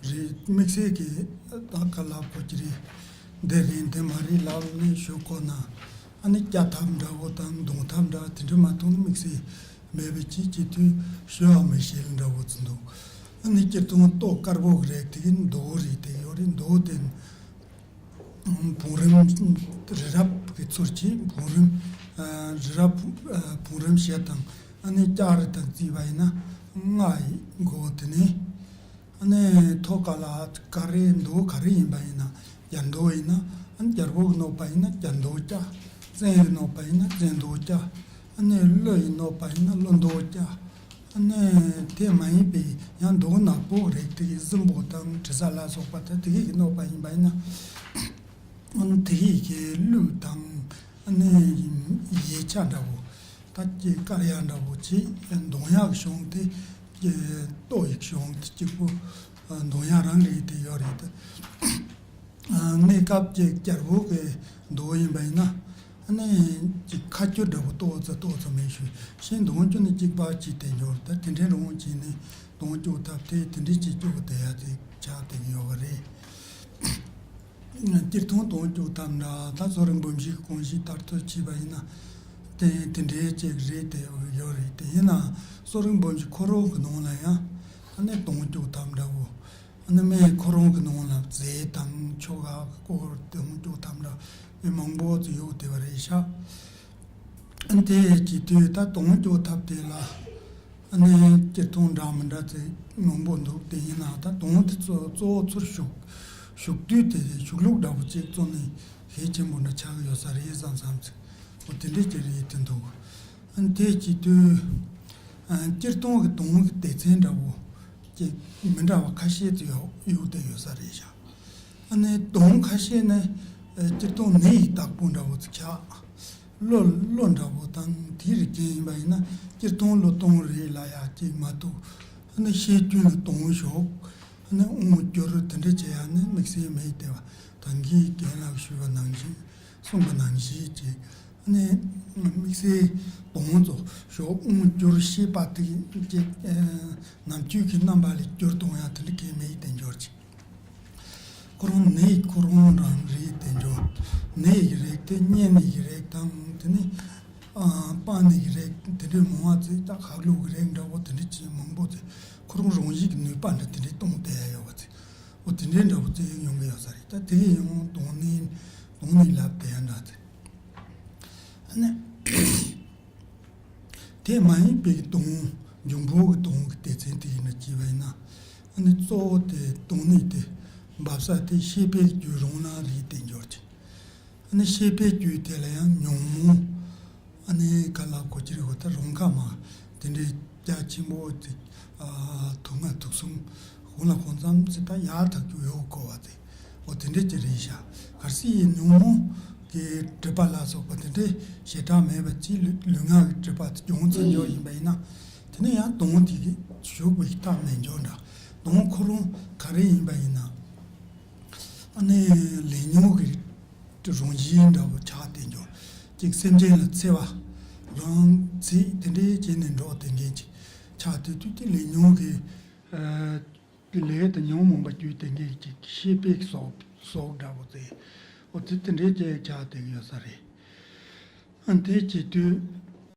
རེད། དམིགས་བསལ་གྱི་ད་ག་ལབ་དགོས་ཀྱི་རེད། འདི་རེད་འདི་མ་རེད་ལབ་ནས་ཞུ་དགོས་ན། ཨ་ནི་བཀྱག་ཐབས་འདྲ་བོ་དང་འདོན་ཐབས་འདྲ་དེ་འདྲ་མ་གཏོགས་ནི་དམིགས་བསལ་མེད་པའི་ཅིག་བྱེད་དུས་ཞུ་བ་མི་ཤེས་འདྲ་བོ་ཅིག་འདུག་ཨ་ནི་སྤྱིར་བཏང་ལྟོ་དཀར་པོ་གི་རིགས་དེ་གི་མདོ་རེད་དེ་ཡོད་རེད། མདོ་དེ། བང་རིམ་རི་རབ་ཀྱི་ཚུལ་གྱིས་བང་རིམ། རི་རབ་བང་རིམ་བཞི་དང་ཨ་ནི་ལྕགས་རི་དང་བརྩིས་པ་ཡིན་ན་ལྔ་ཡི་འགོ་དེ་ནས་ཨ་ནི་ཐོག་ཁ་ལ་ག་རེ་མདོ་ག་རེ་ཡིན་པ་ཡིན་ན་རྒྱ་མདོ་ཡིན་ན་ཨ་ནི་རྒྱལ་པོ་གི་གནོད་པ་ཡིན་ན་རྒྱ་མདོ་བཀྱག་བཙན་གི་གནོད་པ་ཡིན་ན་བཙན་མདོ་བཀྱག་ཨ་ནི་ཀླུ་ཡི་གནོད་པ་ཡིན་ན་ཀླུ་མདོ་བཀྱག་ཨ་ནི་དེ་མ་ཡིན་པའི་ཡང་མདོ་ནག་པོ་རིགས་དེ་གི་སྲིན་པོ་དང་དྲི་ཟ་ལ་སོགས་པ་དེ་དེ་གི་གནོད་པ་ཡིན་པ་ཡིན་ན། ཨ་ནི་དེ་གི་གི་གླུ་དང་ཨ་ནི་ཡིག་ཆ་འདྲ་བོ་ད་ཀྱི་དཀར་ཡག་འདྲ་བོ་ཅིག་འདོན་ཡག་གཞུང་དེ་ཀྱི་ལྟོ་ཡི་གཞུང་དེ་གཅིག་པོ་འདོན་ཡག་རང་རེད་དེ་ཡོད་རེད་དེ། གནས་སྐབས་ཀྱི་རྒྱལ་པོ་གི་མདོ་ཡིན་པ་ཡིན་ན། ཨ་ནི་ཅིག་ཁ་སྐྱུར་འདྲ་བོ་ཏོག་ཙམ་ཏོག་ཙམ་མེད་ཞུ་ཤིང་དོན་གྱུར་ནི་གཅིག་པ་ཅིག་དེ་འབྱོར་ད་དེ་འདྲའི་རང་བྱས་ནས་དོན་གཅོག་ཐབས་དེ་དེ་འདྲའི་ཅིག་གཅོག་དེ་ཡ་དེ་ཆགས་དེ་ཡོད་པ་རེད། སྤྱིར་བཏང་དོན་གཅོག་ཐབས་འདྲ་ད་གསོ་རིག་འབུམ་བཞི་གི་གོང་བཞིན་ལྟར་དུ་བྱས་པ་ཡིན་ན་དེ་དེ་འདྲའི་ཅིག་རེད་དེ་ཡོད་རེད་དེ་ཡིན་ན་གསོ་རིག་འབུམ་བཞི་ཁོ་རང་གི་ནང་ལ་ཡང་ཨ་ནི་དོན་གཅོག་ཐབས་འདྲ་བོ། ཨ་ནི་སྨན་ཁོ་རང་གི་ནང་ལ་རྫས་དང་ཆོ་ག་སྐོར་དེ་སྔོན་འཇུག་ཐམ་ར་མི་མང་པོ་ཅིག་ཡོད་བསྡད་པ་རེད་ཤག་ཨ་ནི་དེ་བྱེད་དུས་ད་དོན་གཅོག་ཐབས་དེ་ལ་ཨ་ནི་སྤྱིར་བཏང་འདྲ་མི་འདྲ་ཅིག་མང་པོ་འདུག་དེ་ཡིན་ན་ད་དོན་དེ་གཙོ་གཙོ་བོ་ཚུར་ཞུགས་ཞུགས་དུས་དེ་ཞུགས་ལུགས་འདྲ་པོ་ཅིག་གཙོ་ནས་གལ་ཆེན་པོ་འདྲ་ཆགས་ཀྱི་ཡོད་ས་རེད་བསམ་བསམ་ཅིག་འོ་དེ་འདྲས་ཅིག་རེད་དེ་འདུག་ཨ་ནི་དེ་བྱེད་དུས། སྤྱིར་བཏང་གི་དོན་གྱི་སྡེ་ཚན་འདྲ་བོ་ཅིག་མི་འདྲ་བ་ཁ་ཤས་ཅིག་ཡོད་ཡོད་བསྡད་ཡོད་ས་རེད་ཤག་ཨ་ནི་དོན་ཁ་ཤས་ནི་སྤྱིར་བཏང་ནད་ཡི་བདག་པོ་འདྲ་བོ་ཅིག་ཆགས། གློ་གློ་འདྲ་བོ་དང་དེའི་རིགས་ཅན་ཡིན་པ་ཡིན་ན་སྤྱིར་བཏང་གློ་གཏོང་རེད་ལབ་ཡག་ཅིག་མ་གཏོགས། ཨ་ནི་བཤད་རྒྱུན་ལ་གཏོང་ཞོག་ཨ་ནི་དབང་བསྒྱུར་དེ་འདྲ་བྱེད་ཡག་ནི་དམིགས་བསལ་མེད་དེ་བ། ད་གིན་རྒན་ལགས་ཞུས་པ་ནང་བཞིན་གསུངས་པ་ནང་བཞིན་བྱས། ཨ་ནི་དམིགས་བསལ་དོན་ཚོ་ཞོག་དབང་བསྒྱུར་ཤེས་པ་དེ་ཅིག་ནམ་རྒྱུན་གྱི་རྣམ་པ་ལས་བསྒྱུར་གཏོང་ཡག་དེ་འདྲ་གང་མེད་དེ་འབྱོར་ཅིག་ཁོ་རང་ནད་ཁོ་རང་རང་རེད་དེ་འབྱོར། ནད་ཀྱི་རིགས་དེ་གཉན་ནད་ཀྱི་རིགས་དང་དེ་ནི་ཨ་སྤང་ནད་ཀྱི་རིགས་དེ་འདྲའི་མང་བ་ཚོས་ད་ཁ་ལུག་གི་རིགས་འདྲ་བོ་དེ་འདྲ་ཅིག་མང་པོ་ཚོས་ཁོ་རང་རང་བཞིན་གྱི་ནུས་པ་འདྲ་དེ་འདྲ་གཏོང་བསྡད་ཡ་ཡོད་པ་ཚོས། འོ་དེ་འདྲའི་འདྲ་བོ་ཚོས་ཡོང་གི་ཡོད་ས་རེད། ད་དེ་གས་ཡང་དོན་ནི་དོན་ནི་ལབ་བསྡད་ཡ་འདྲ་ཚོས། ཨ་ནི། དེ་མ་ཡིན་པའི་དོན་འབྱུང་པོ་གི་དོན་གྱི་སྡེ་ཚན་དེ་ཡིན་ན་ཅི་བ་ཡིན་ན། ཨ་ནི་གཙོ་བོ་དེ་དོན་ནི་དེ་འབབ་ས་དེ་ཤེས་པའི་རྒྱུ་རང་སྣང་རེད་དེ་འབྱོར་ཅིང་། ཨ་ནི་ཤེས་པའི་རྒྱུ་དེ་ལ་ཡང་ཉོན་མོངས། ཨ་ནི་ག་ལ་གོ་ཅི་རེད་གོ་ད་རང་ཁ་མ་དེ་འདྲའི་རྒྱ་ཆེན་པོ་དེ་ཨ་དུག་ལྔ་དུག་གསུམ་གང་ལ་གང་འཚམ་ཅིག་ད་ཡར་དག་རྒྱུ་ཡོད་གོ་བ་དེ། འོ་དེ་འདྲས་ཀྱི་རེད་ཤག་གལ་སྲིད་ཉོན་མོངས་ཀྱི་སྒྲིབ་པ་ལ་སོགས་པ་དེ་འདྲས་ཞེ་དྲག་མེད་པ་ཅིག་ལུས་ལུས་ངག་གི་སྒྲིབ་པ་དེ་སྦྱོང་ཚར་འཇོག་ཡིན་པ་ཡིན་ན། དེ་ནས་ཡང་དོན་དེ་གི་ཞུགས་པའི་རྟགས་མེད་འཇོག་འདྲ། དོན་ཁོ་རང་ག་རེ་ཡིན་པ་ཡིན་ན། ཨ་ནི་ལས་ཉོན་གྱི་རང་བཞིན་འདྲ་བོ་ཆགས་བསྡད་འཇོག་ཅིག་སེམས་ཅན་ལ་འཚེ་བ་རང་འཚེ་དེ་འདྲས་བྱས་ནས་འགྲོ་བསྡད་མཁན་ཅིག་ཆགས་བསྡད་དུས་དེ་ལས་ཉོན་གྱི་ཨ། དེ་ལས་དེ་ཉོན་མོངས་པ་བརྒྱུད་དེ་ངེད་ཀྱི་ཤེས་པའི་སྲོག་སྲོག་འདྲ་བོ་དེ། འོ་དེ་དེ་འདྲའི་ཅིག་ཆགས་བསྡད་ཡོད་ས་རེད། ཨ་དེ་བྱེད་དུས་